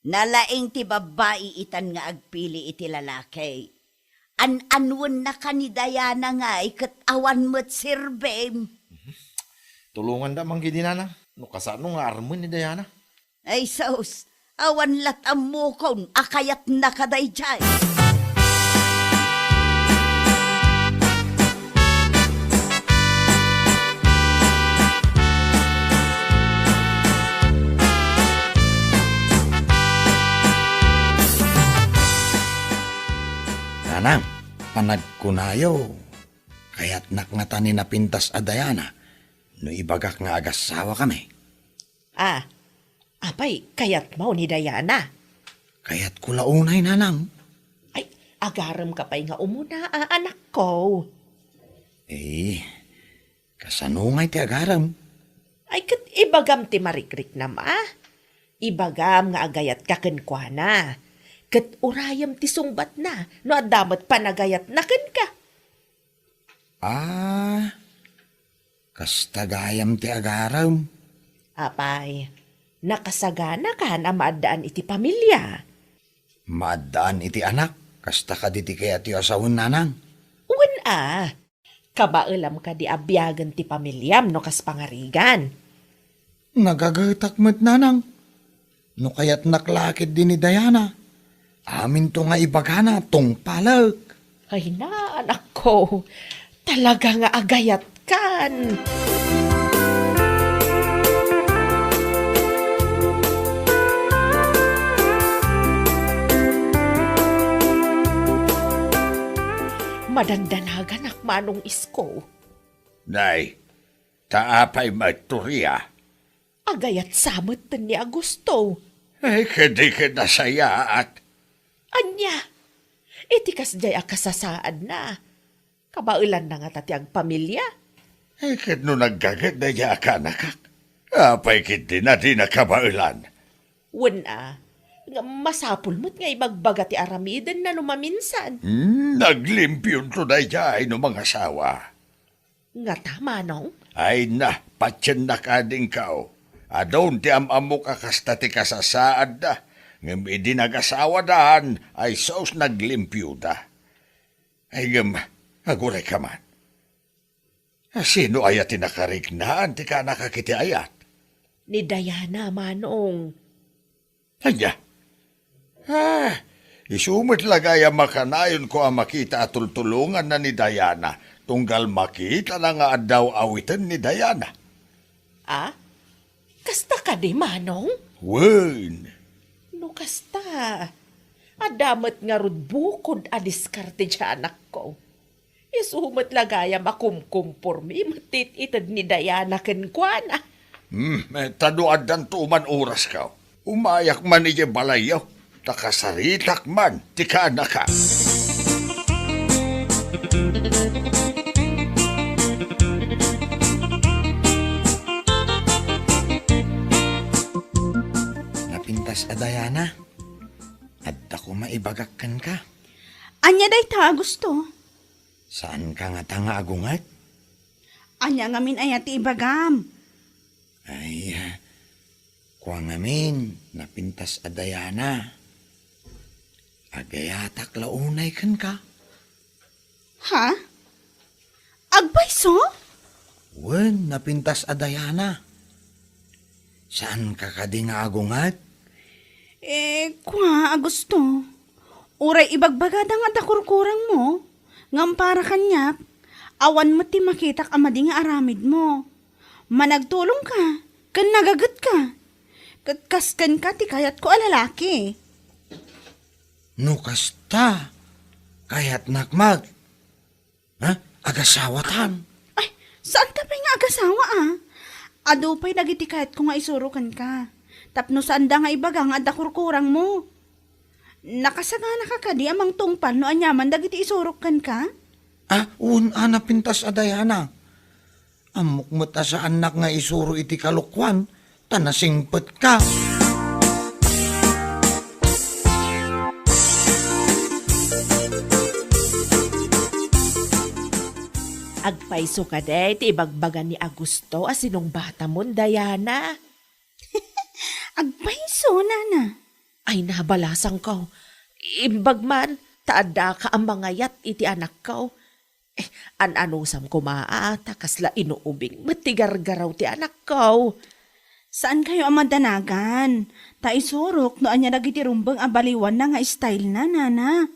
Nalaing ti babbai itan nga agpili iti lalaki. An-anwennaka ni Diana ngay ket awan met serbim. Tulonganda man ketdi, nanang, no kasano nga armen ni Diana. Ay sus, awan lat ammokon a kayatnaka daydiay. Nanang, panagkunayo, kayatnak ngata ni napintas a Diana no ibagak nga agasawakami. Ah, apay, kayatmo ni Diana? Kayatko la unay, nanang. Ay, agaremka pay nga umuna, a, anakko. Eh, kasano ngay ti agarem? Ay, ket ibagam ti marikriknam, a? Ibagam nga agayatka kenkuana. Ket urayem ti sungbatna no adda met panagayatna kenka. Ah, kasta gayam ti agarem. Apay, nakasaganakan a maaddaan iti pamilia? Maaddaan iti anak, kasta kadi ti kayatyo a sawen, nanang? Wen a, kabaelam kadi a biagen ti pamiliam no kas pangarigan? Nagagetak met, nanang. No kayatnak la ketdi ni Diana, aminto nga ibagana, tungpalek. Ay na, anakko, talaga nga agayatkan. Madandanaganak, Manong Isko. Nay, ta apay met, Toria? Agayat sa met ni Augusto. Ay, kadi ket nasayaat. Ania? Iti kasdiay a kasasaadna, kabaelanna ngata ti agpamilia? Ay, ket no naggaget daydiay a kaanakak, apay ketdi a dina kabaelan? Wen a, ngem masapul met nga ibagbaga ti aramidenna no maminsan. Hmm, naglimpionto daydiay no mangasawa. Ngata, manong? Ay na, patiennak adingkaw. Adun ti am-ammok a kasta ti kasasaadda, ngem idi nagasawadan, ay sus, naglimpioda. Ay ngem, agurayka man. A, sino aya ti nakariknaan ti kaanakak iti ayat? Ni Diana, manong. Ania? Ah, isu met la gayam a kanayonko a makita a tultulonganna ni Diana, tunggal makitana nga adda awiten ni Diana. Ah? Kasta kadi, manong? Wen. No kasta, adda met ngarud bukod a diskarte ti anakko. Isu met la gayam a kumkumpormi met ti it-ited ni Diana kenkuana. Hmm, eh, ta no addanto man oraska, umayak man idiay balayyo, ta kasaritak man ti kaanakak. Napintas a Diana, adda koma ibagak kenka. Ania dayta, Augusto? Saanka ngata nga agunget? Ania ngamin aya ti ibagam? Ay, kua ngamin, napintas a Diana. Agayatak la unay kenka. Ha? Agpayso? Wen, napintas a Diana. Saanka kadi nga agunget? Eh, kua, Augusto. Uray ibagbagada nga adda kurkurangmo, ngem para kaniak, awan met ti makitak a madi nga aramidmo. Managtulongka, ken nagagetka. Ket kas kenka ti kayatko a lalaki. No kasta, kayatnak met. Ha? Agasawatan? Ay, saanta pay nga agasawa, a? Adu pay dagiti kayatko nga isuro kenka. Tapno saanda nga ibaga nga adda kurkurangmo. Nakasaganaka kadi a mangtungpal no aniaman dagiti isurok kenka? Ah, wen a, napintas a Diana. Ammok met a saannak nga isuro iti kalokuan, ta nasingpetka. Agpayso kadi ti ibagbaga ni Augusto a sinungbatamon, Diana? Agpayso, nana. Ay, nabalasangko. Imbag man, ta addaka a mangayat iti anakko. Eh, an-anusam koma a ta kasla inuubing met ti gargaraw ti anakko. Saankayo a madanagan, ta isurok no ania dagiti rumbeng a baliwanna nga style na, nana.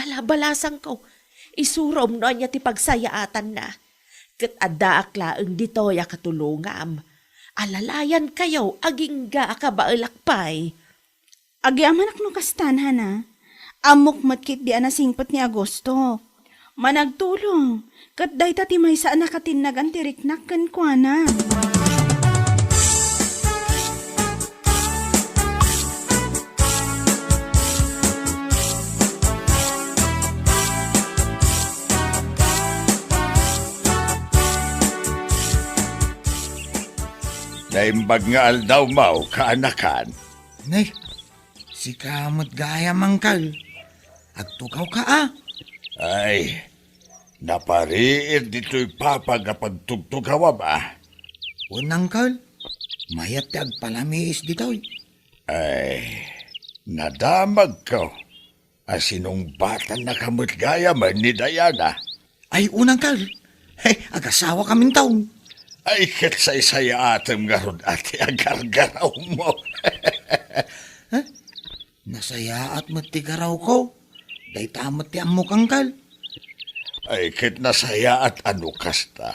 Ala, balasangko, isurom no ania ti pagsayaatanna. Ket addaak laeng ditoy a katulongam. Alalayankayo agingga a kabaelak pay. Agyamanak no kastan, Hana. Ammok met ketdi a nasingpet ni Agosto. Managtulong, ket dayta ti maysa a nakatinnagan ti riknak kenkuana. Naimbag nga aldaw, Mau, kaanakan. Nay, sika met gayam, Angkel. Agtugawka, a? Ay, napariir ditoy papa nga pagtugtugawam, a? Wen, Angkel. Mayat ti agpalamiis ditoy. Ay, nadamagko a sinungbatannaka met gayam ni Diana. Ay, unang, Kal. Hey, agasawakaminton. Ay, ket saysayaatem ngarud a ti agargarawmo. Huh? Nasayaat met ti garawko. Dayta met ti ammok, Angkel. Ay, ket nasayaat a no kasta.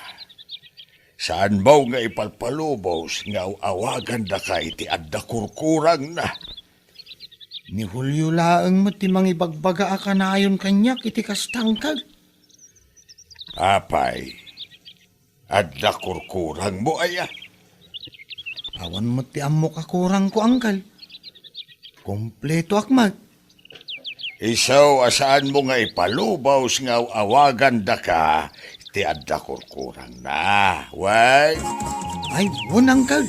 Saanmo nga ipalpalubos nga aw-awagandaka iti adda kurkurangna. Ni Julio laeng met ti mangibagbaga a kanayon kaniak iti kasta, Angkel. Apay, adda kurkurangmo aya? Awan met ti ammok a kurangko, Angkel. Kumpletoak met. Isu a saanmo nga ipalubos nga aw-awagandaka ti adda kurkurangna. Wen? Ay, wen, Angkel.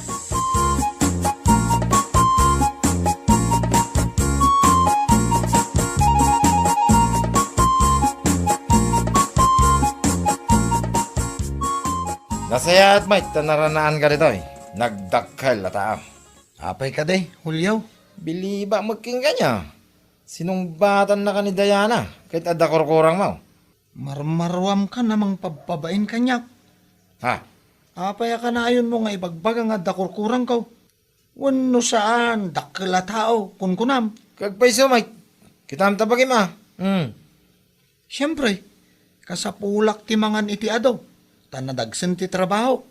Nasayaat met ta naranaanka ditoy. Nagdakkel a tao. Apay kadi, Julio? Biliba met kenka nia. Sinungbatannaka ni Diana ket adda kurkurangmo. Marmaruamkan a mangpabpabain kaniak. Ha? Apay a kanayonmo nga ibagbaga nga adda kurkurangko? Wenno saan, dakkel a tao, kunkunam. Agpayso met. Kitam ta bagim a. Hmm. Siempre, kasapulak ti mangan iti adu, ta nadagsen ti trabahok.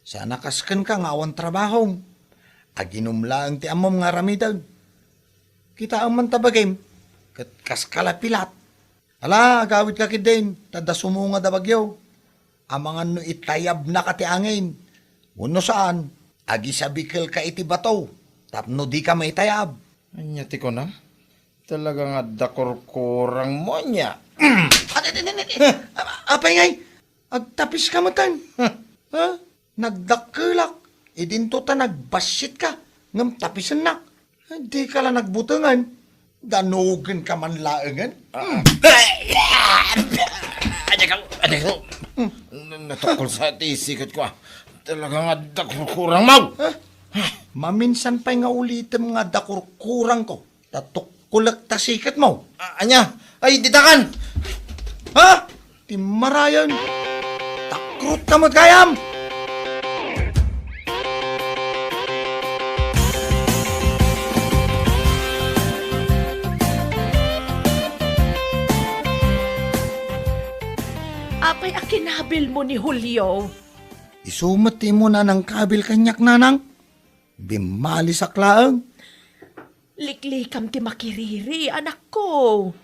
Saan a kas kenka nga awan trabahom. Aginum laeng ti ammom nga aramiden. Kitaem man ta bagim, ket kaska la pilat. Ala, agawidka ketdin, ta adda sumungad a bagyo. Amangan no itayabnaka ti angin. Wenno saan, agisabikelka iti bato, tapno dika maitayab. Ania ti kunam? Talaga nga adda kurkurangmo nia. Adi, adi, adi, adi. Apay ngay, agtapiska metten. Ha? Nagdakkelak. Idinto ta nagbassitka, ngem tapisennak. Dika la nagbutengen. Danugenka man laengen? Ah. Ania ka, ania ka? N-, natukkol sa ti siketko, ah. Talaga nga adda kurkurangmo. Ha? Maminsan pay nga ulitem nga adda kurkurangko. Ta tukkolek ta siketmo. Ah, ania? Ay, ditakan! Ha? Ti marayan. Takrutka met gayam! Apay a kinabilmo ni Julio? Isu met ti immuna nangkabil kaniak, nanang. Bimmalisak laeng. Liklikam ti makiriri, anakko.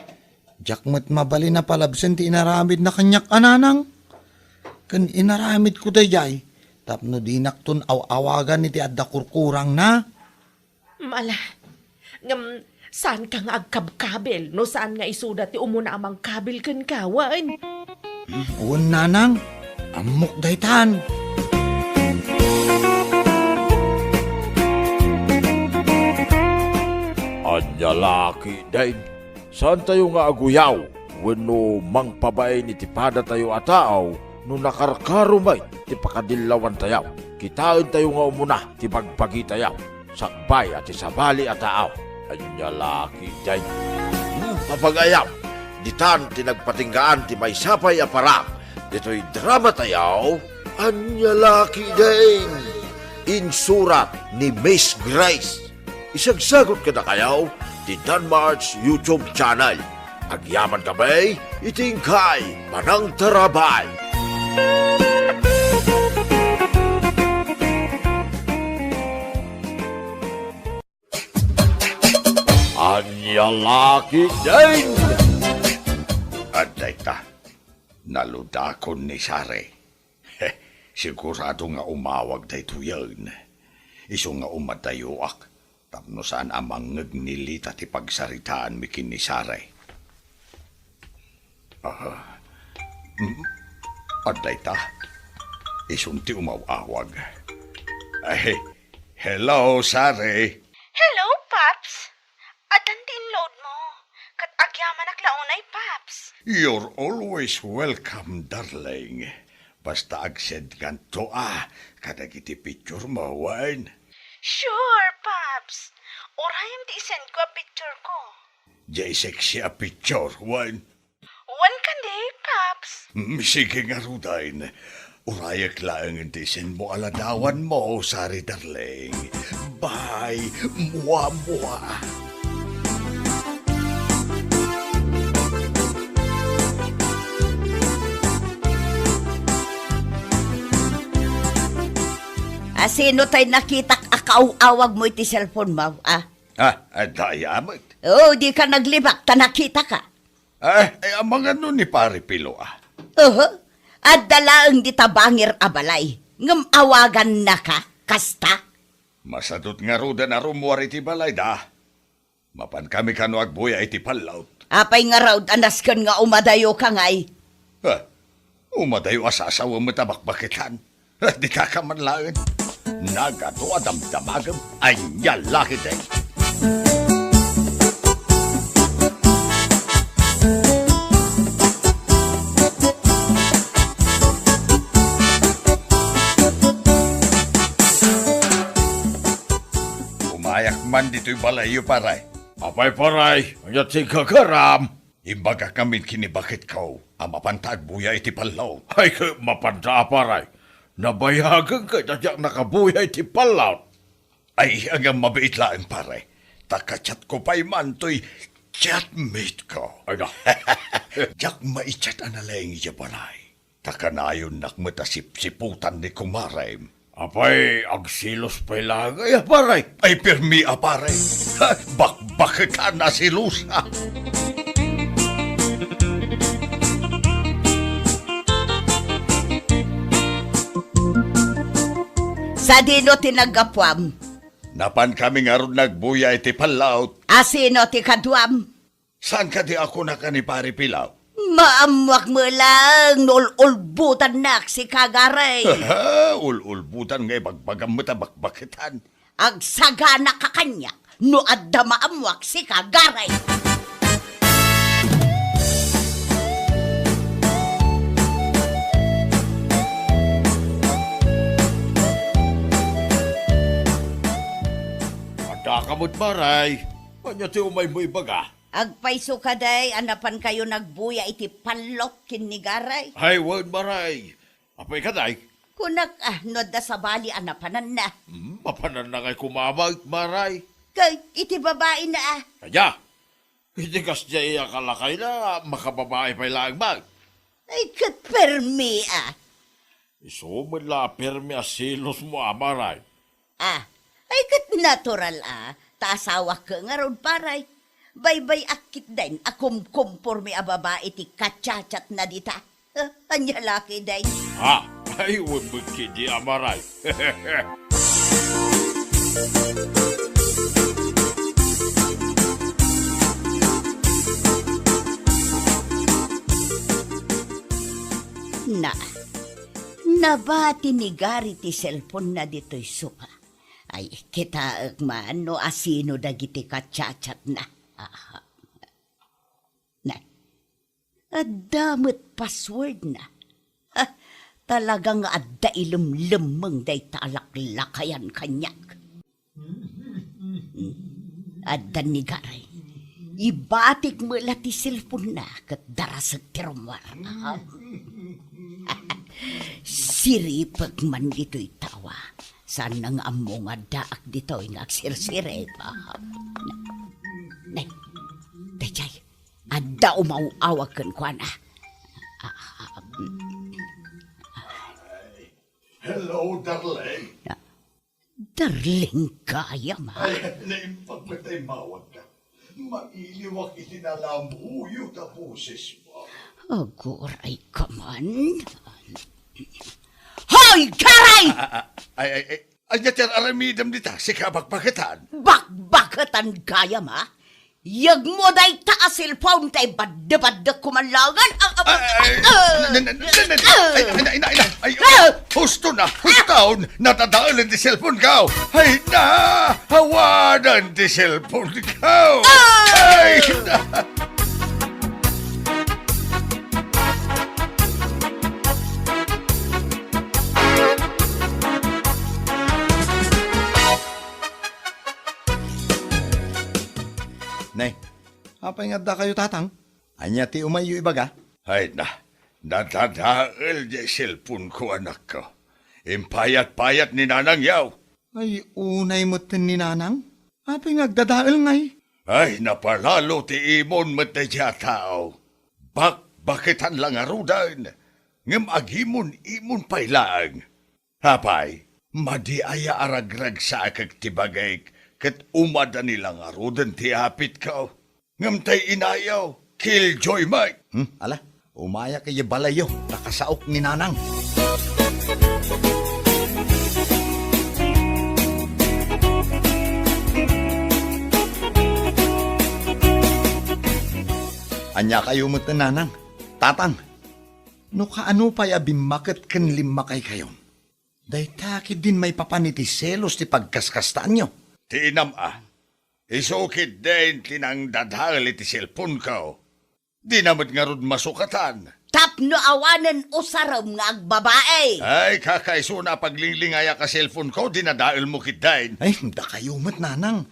Diak met mabalin a palabsen ti inaramidna kaniak a nanang. Ken inaramidko daydiay tapno dinakton aw-awagan iti adda kurkurangna. Mala, ngem saanka nga agkabkabil no saan nga isuda ti umuna a mangkabil kenka, wen? Wen, nanang, ammok daytan. Ania la ketdin, saantayo nga aguyaw wenno mangpabain iti padatayo a tao no nakarkaro met ti pakadillawantayo. Kitaentayo nga umuna ti bagbagitayo sakbay a ti sabali a tao. Ania la ketdin? Hmm, apay gayam, ditan ti nagpatinggaan ti maysa pay a parak ditoy dramatayo. Ania la ketdin? Insurat ni Miss Grace. Isagsagut kadakayo ti Danmart's YouTube channel. Agyamankami iti inkay panangtarabay. Ania la ketdin? Adda ita, naludakon ni Sare. Sigurado nga umawag daytoyen. Isu nga umadayoak tapno saan a mangngeg ni Lita ti pagsaritaanmi ken ni Sare. Ah, mm, adda ita. Isun ti umaw-awag. Ay, hello, Sare. Hello, Paps. Addan ti inloadmo. Ket agyamanak la unay, Paps. You're always welcome, darling. Basta agsendkanto a kadagiti picturemo, wen? Sure, Paps. Urayem ti isendko a pictureko. Diay sexy a picture, wen? Wen kadi, Paps? Mm, sige ngaruden. Urayek laengen ti isendmo a ladawanmo, Sari darling. Bye, mua, mua. A sino tay nakitak a kaaw-awagmo iti cellphone mo, a? Ah, adda aya met. O, dika naglibak ta nakitaka. Ah, ay, amangan no ni Pare Pilo, a? Oho. Adda laeng dita bangir a balay. Ngem awagannaka, kasta? Masadut ngaruden a rummuar iti balayda. Mapankami kano agbuya iti pallaw. Apay ngarud a nasken nga umadayoka ngay? Ah, umadayo a sasawem met a bakbaketan. Ah, dikaka man laeng. Nagadu a damdamagem. Ania la ketdi? Umayak man ditoy balayyo, pare. Apay, pare, ania ti gagaram? Imbagak ngamin ken ni baketko a mapanta agbuya iti pallaw. Ay, ket mapanta a, pare. Nabayagen ket a diak nakabuya iti pallaw. Ay, ngem mabiit laeng, pare. Ta ka-chatko pay man toy chatmate ko. Ay, na. Diak mai-chat a nalaing idiay balay. Ta kanayonnak met a sipsiputan ni kumarem. Apay, agselos pay laeng aya, pare? Ay, pirmi a, pare. Ha, bakbaketan a selos, ha? Sadino ti naggapuam? Napankami ngarud nagbuya iti pallaw. A sino ti kaduam? Saan kadi a kunak a ni Pare Pilaw? Maammoak met laeng no ul-ulbotannak sika, Garay. Aha, ul-ulbotan nga ibagbagam met a bakbaketan. Agsagana ka kaniak no adda maammoak sika, Garay. Adda ka met, Maray. Ania ti umaymo ibaga? Agpayso kadi a napankayo nagbuya iti pallot ken ni Garay? Ay, wen, Maray. Apay kadi? Kunak, ah, no adda sabali a napananna. Hmm, mapananna ngay koma met, Maray. Kay, iti babaina, ah. Ania? Iti kasdiay a kalakayna, makababai pay laeng met. Ay, ket permi, ah. Isu met la a permi a selosmo, a, Maray. Ah, ay, ket natural, ah, ta asawak ngarud, Paray. Baybay-ak ketdin a kumkomporme a babai ti kachatchatna dita. Ah, ania la ketdin? Ha? Ay, wen met ketdi, a, Maray. Na, nabati ni Gary ti cellphone-na ditoy sofa. Ay, kitaek man no asino dagiti kachatchatna. Aha. Na, adda met passwordna. Ha, talaga nga adda ilemlemmeng dayta a laklakayan kaniak. Adda ni Garay. Ibatik met la ti cellphone-na ket darasek ti rummuar. Siripek man ditoy tawa. Saanna nga ammo nga addaak ditoy nga agsirsirip. Nay, daydiay, adda umaw-awag kenkuana. Hello, darling. Darling gayam, a? Ay, naimbag met ta immawagka. Mailiwak iti nalaamuyot a bosesmo. Aguray ka man. Hoy, Garay! A, a, a, ay, ay, ay, ania ti ar-aramidem dita? Sika a bakbaketan? Bakbaketan gayam, a? Yegmo dayta a cellphone tay badde-baddek ko man laengen. A, a, a, ay, a, na, na, na, na, na, ay, ay, ay, ay, ay, ay, ah! Husto na, hustaon, nadadaelen ti cellphone ko. Ay, na, awanan ti cellphone ko. Ah! Ay, na. Nay, apay nga adda kayo, Tatang? Ania ti umayyo ibaga? Ay na, nadadael diay cellphone ko, anakko. Impayat-payat ni Nanang yaw. Ay, unay metten ni Nanang? Apay nga agdadael ngay? Ay, napalalo ti imon met daydiay a tao. Bakbaketan la ngaruden, ngem agimon-imon pay laeng. Apay, madi aya a ragragsaek ti bagik ket umadani la ngaruden ti apitko? Ngem tay inayo, killjoy met. Hmm, ala, umayak idiay balayyo, ta kasaok ni Nanang. Ania kayo met, Nanang? Tatang, no kaano pay a bimmaket ken limmakay kayon? Dayta ketdin maipapan iti selos ti pagkaskastaanyo. Ti inam a, isu ketdin ti nangdadael iti cellphone ko. Dina met ngarud masukatan. Tapno awanen usarem nga agbabae. Ay, kakaisuna a paglinglingayak a cellphone ko, dinadaelmo ketdin. Ay, dakayo met, Nanang.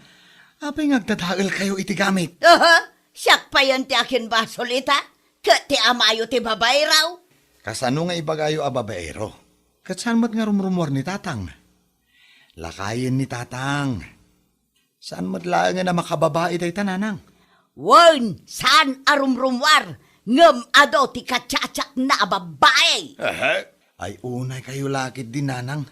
Apay nga agdadael kayo iti gamit? Aha, siak payen ti akinbasol ita, ket ti amayo ti babayraw. Kasano nga ibagayo a babaero? Ket saan met nga rumrumuar ni Tatang? Lakayen ni Tatang. Saan met laengen a makababai dayta, Nanang? Wen, saan a rumrumuar, ngem adu ti kachatchatna a babai. Aha. Ay, unay kayo la ketdi, Nanang.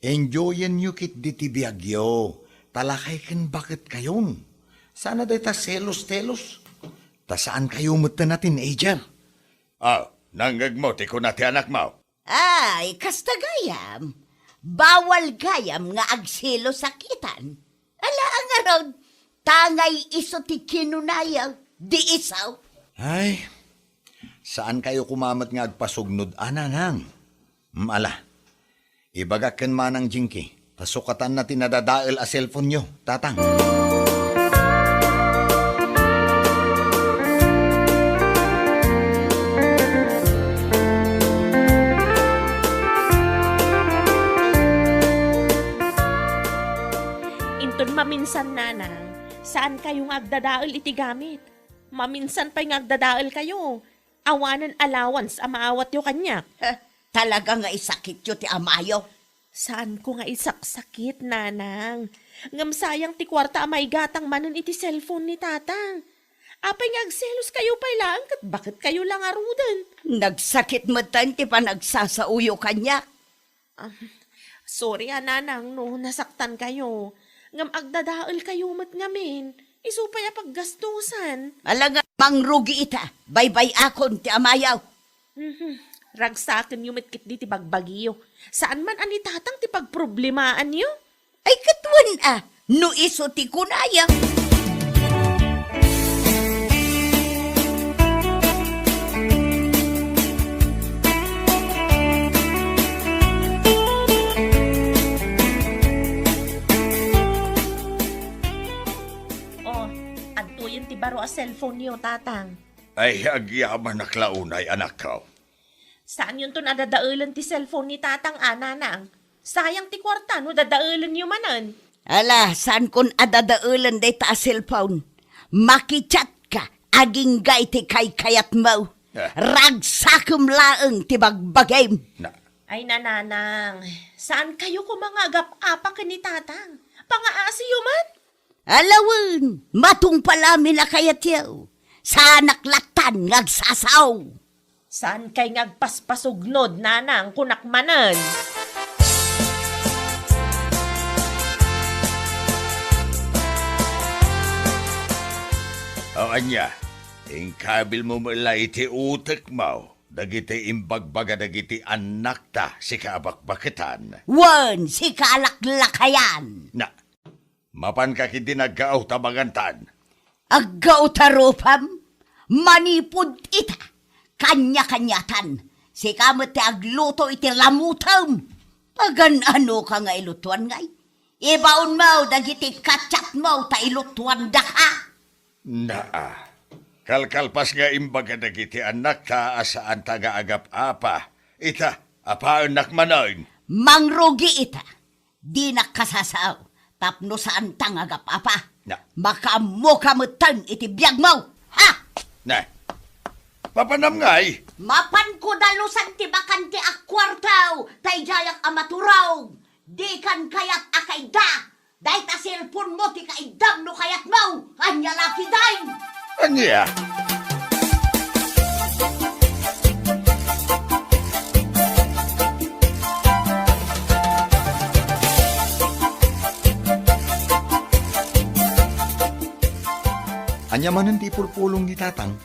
Enjoyenyo ketdi ti biagyo, ta lakay ken baket kayon. Saan a dayta selos-telos. Ta saan kayo metten a teenager. Ah, nangngegmo ti kuna ti anakmo? Ay, kasta gayam. Bawal gayam nga agselos a kitan. Ala, ngarud, tangay isu ti kinunayo, di isu. Ay, saan kayo koma met nga agpasugnod a, Nanang? Mm, ala, ibagak ken Manang Jinky, Ta sukatanna ti nadadael a cellphone-yo, Tatang. Inton maminsan, Nanang, saankayo nga agdadael iti gamit. Maminsan pay nga agdadaelkayo. Awanen allowance a maawatyo kaniak. Heh, talaga nga isakityo ti amayo. Saanko nga isaksakit, Nanang. Ngem sayang ti kuarta a maigatang manen iti cellphone ni Tatang. Apay nga agseloskayo pay laeng ket baketkayo la ngaruden? Nagsakit metten ti panagsasaoyo kaniak. Ah, sorry a, Nanang, no nasaktankayo. Ngem agdadaelkayo met ngamin. Isu pay a paggastusan. Ala nga, mangrugi ita. Baybay-akon ti amayo. Mhm. Ragsakenyo met ketdi ti bagbagiyo. Saan man a ni Tatang ti pagproblemaanyo? Ay, ket wen a, no isu ti kunaya. Oh, adtoyen ti baro a cellphone-yo, Tatang. Ay, agyamanak la unay, anakko. Saanyonton a dadaelen ti cellphone ni Tatang a, Nanang. Sayang ti kuarta no dadaelenyo manen. Ala, saankon a dadaelen dayta a cellphone. Makichat ka, agingga iti kaykayatmo. Ah. Ragsakem laeng ti bagbagim. Na. Ay, Nanang, saankayo koma nga agap-apa ken ni Tatang? Pangaasiyo man? Ala wen, matungpal amin a kayatyo. Saanak lattan nga agsasao. Saankay nga agpaspasugnod, Nanang, kunak manen. O ania, inkabilmo met la iti utekmo dagiti imbagbaga dagiti annakta, sika a bakbaketan. Wen, sika a laklakayan. Na, mapanka ketdi nga aggaw ta mangantan? Aggaw ta rupam? Manipud ita, kaniakaniatan, sika met ti agluto iti lamutem. Pagan-anoka nga ilutoan ngay? Ibaonmo dagiti kachatmo ta ilutoandaka. Naa, kalkalpas nga imbaga dagiti annakta a saanta nga agap-apa. Ita, apaennak manen. Mangrugi ita. Dinak kasasao tapno saanta nga agap-apa. Na. Makaammoka metten iti biagmo. Ha? Na. Mapanam ngay? Mapanko dalusan ti bakante a kuarto, ta idiayak a maturog. Dikan kayat a kaidda. Dayta cellphone-mo ti kaiddam no kayatmo. Ania la ketdin? Ania? Ania manen ti ipulpulong ni Tatang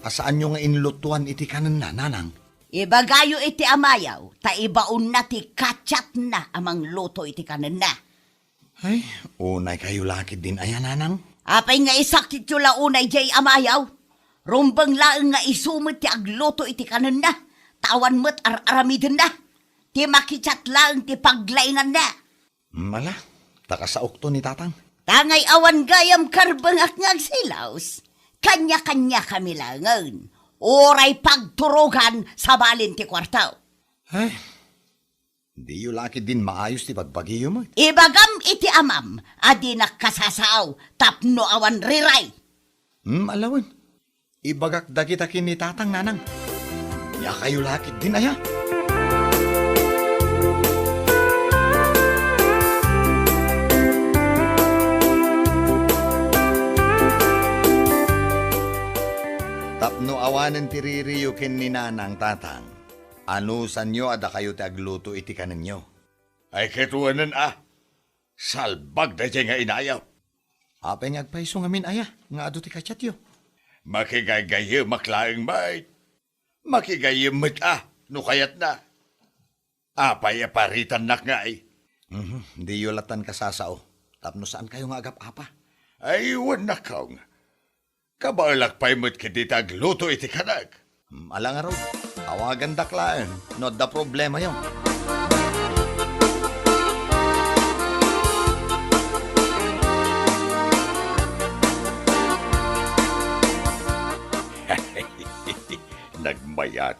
a saanyo nga inlutoan iti kanenna, Nanang? Ibagayo iti amayo, ta ibaonna ti kachatna a mangluto iti kanenna. Ay, unaykayo la ketdin aya, Nanang? Apay nga isakityo la unay diay amayo? Rumbeng laeng nga isu met ti agluto iti kanenna, ta awan met ar-aramidenna. Ti makichat laeng ti paglainganna. Hmm, ala, ta kasaokto ni Tatang. Ta ngay awan gayam karbengak nga agsilaos, kaniakaniakami laengen. Uray pagturogan sabali ti kuarto. Ay, diyo la ketdin maayos ti bagbagiyo met. Ibagam iti amam a dinak kasasao tapno awan riray. Hmm, ala wen. Ibagak dagita ken ni Tatang, Nanang. Aniakayo la ketdin aya? Tapno awanen ti ririyo ken ni Nanang, Tatang, anusanyo a dakayo ti agluto iti kanenyo. Ay, ket wenen a, salbag daydiay nga inayo. Apay nga agpayso ngamin aya nga adu ti kachatyo? Makigaygayemak laeng met. Makigayyem met a no kayatna. Apay a paritannak ngay? Mhm, diyo lattan kasasao tapno saankayo nga agap-apa. Ay, wen, nakkaw nga. Kabaelak pay met ketdi ti agluto iti kanek. Hmm, ala ngarud, awagandak laeng no adda problemayo.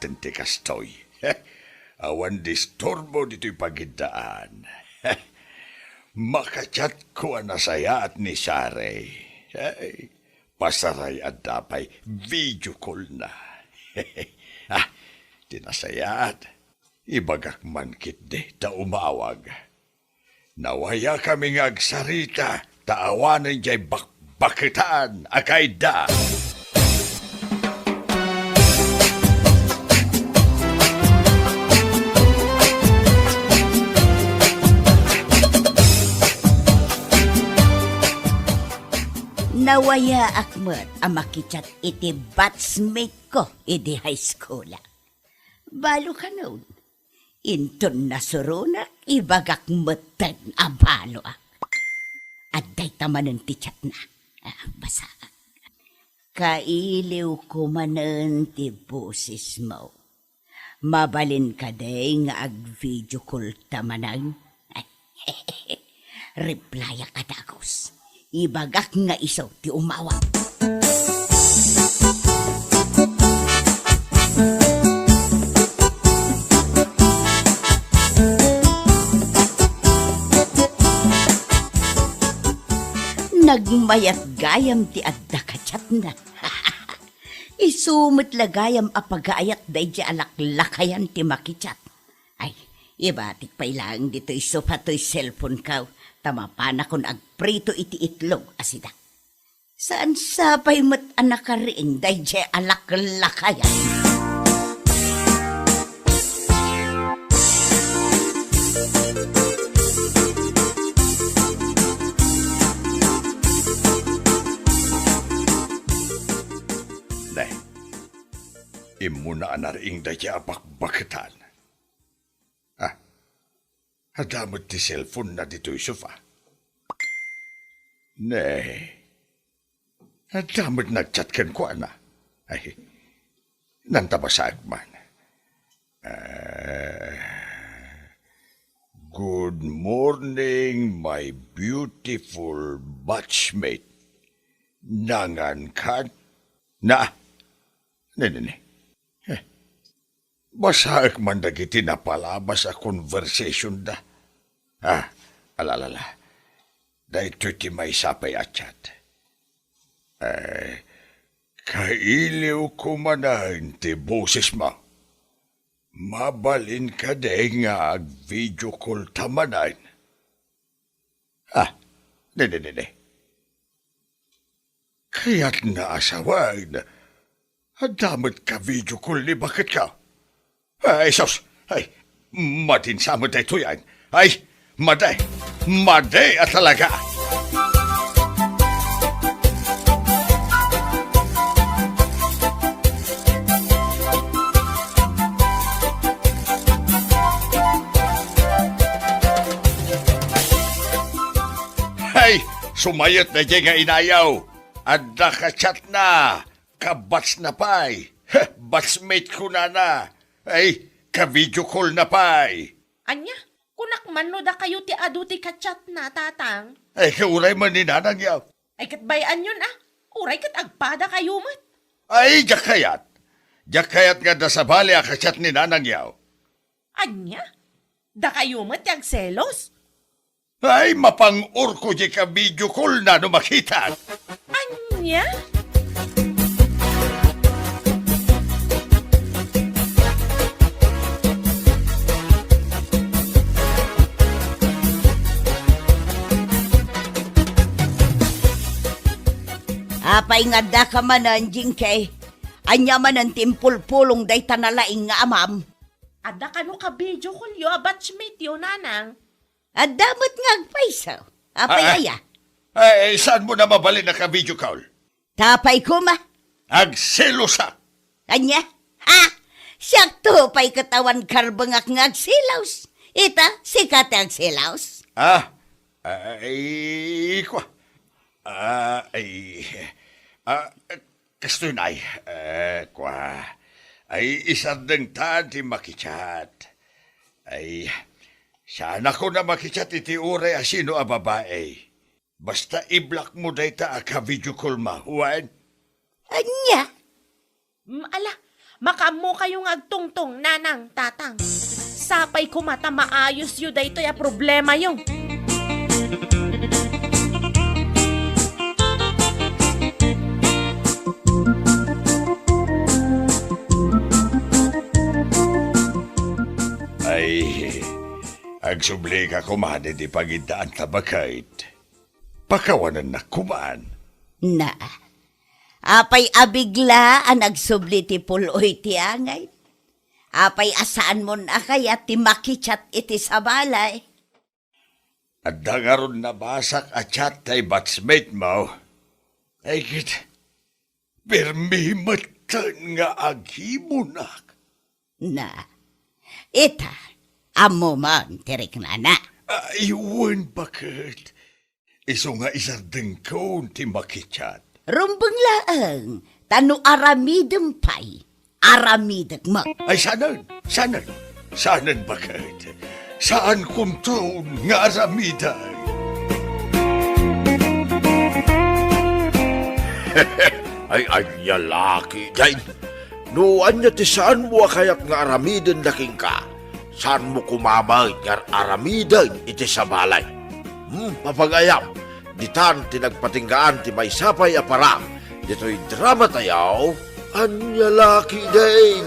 Ti kastoy. Awan disturbo ditoy pagiddaan. Makachatko a nasayaat ni Sari. Ay, pasaray adda pay video call na. Ah, ti nasayaat, ibagak man ketdi ta umawag. Nawayakami nga agsarita, ta awanen jay bakbaketan a kaidda. Nawayaak met a makichat iti batchmate ko idi high school. Balo kanon, inton nasuronak, ibagak metten a baloak. Adda ita manen ti chatna. Ah, basaak. Kailiwko manen ti bosesmo. Mabalin kadi nga ag-video call ta manen? Replyak a dagus. Ibagak nga isu ti umawag. Nagmayat gayam ti adda kachatna. Isu met la gayam a pagaayat daydiay a laklakayan ti makichat. Ay, ibatik pay laeng ditoy sofa toy cellphone-ko, ta mapanakon agprito iti itlog a sida. Saan sa pay met a nakariing daydiay a laklakayan? Ne, immuna a nariing daydiay a bakbaketan. Ah, adda met ti cellphone-na ditoy sofa. Ne, adda met nagchat kenkuana. Ay, nanta basaek man. Ah, "Good morning, my beautiful batchmate. Nangan kan?" Na, ne, ne, ne. Eh, basaek man dagiti napalabas a conversation-da. Ah, ala, ala, ala. Daytoy ti maysa pay a chat. Eh, kailiwko manen ti bosesmo. Mabalin kadi nga ag-video call ta manen? Ah, ne, ne, ne, ne. Kayatna a sawen, adda met ka-video call ni baketko. Ay, sus! Ay, madin sa met daytoy, ay. Ay, madi! Madi a talaga! Ay, sumayot daydiay nga inayo. Adda ka-chatna. Ka-batchna pay. Heh, batchmate kunana. Ay, ka-video call na pay. Ania? Kunak man no dakayo ti adu ti ka-chatna, Tatang? Ay, ket uray man ni nanangyo. Ay, ket bay-anyon, a. Uray ket agpadakayo met. Ay, diak kayat. Diak kayat nga adda sabali a ka-chat ni nanangyo. Ania? Dakayo met ti agselos? Ay, mapang-orko diay ka-video call-na no makitak. Ania? Apay nga addaka manen, Jinky? Ania manen ti impulpulong dayta nalaing nga amam? Adda kano ka-video call-yo a batchmate-yo, Nanang? Adda met nga agpayso. Apay aya? Ah, ah. Ay, saanmo na mabalin a ka-video call? Apay koma? Agselosak. Ania? Ha? Siakto pay ket awan karbengak nga agselos. Ita, sika ti agselos? Ah, ay, kua. Ah, ay, ah, Kastoy, nay, eh, kua, ay, isardengtan ti makichat. Ay, saanakon a makichat iti uray a sino a babai. Basta i-block mo dayta a ka-video call-mo, wen? Ania? Mm, ala, Makaammokayo nga agtungtong, nanang, tatang. Sapay koma ta maayosyo daytoy a problemayo. Ay, agsubli ka koma iti pagiddaan ta baket. Pakawanennak koman. Na, apay a bigla a nagsubli ti pul-oy ti angay? Apay a saanmon a kayat ti makichat iti sabali? Adda ngarud nabasak a chat tay batchmate mo. Ay ket, permi metten nga agimunak. Na, ita, ammo man ti riknana. Ay, wen, baket. Isu nga isardengko ti makichat. Rumbeng laeng, ta no aramidem pay, aramidek met. Ay, saanen, saanen, saanen, baket. Saankonton nga aramiden. Ay, ania la ketdin? No ania ti saanmo a kayat nga aramiden kenka, saanmo koma met nga aramiden iti sabali. Hmm, mapagayam, ditan ti nagpatinggaan ti maysa pay a parang ditoy drama tayo. Ania la ketdin?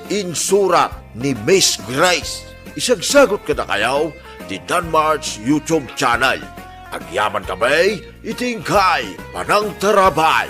Insurat ni Miss Grace. Isagsagot kadakayo ti Danmar's YouTube channel. Agyaman kami iti inkay panangtarabay.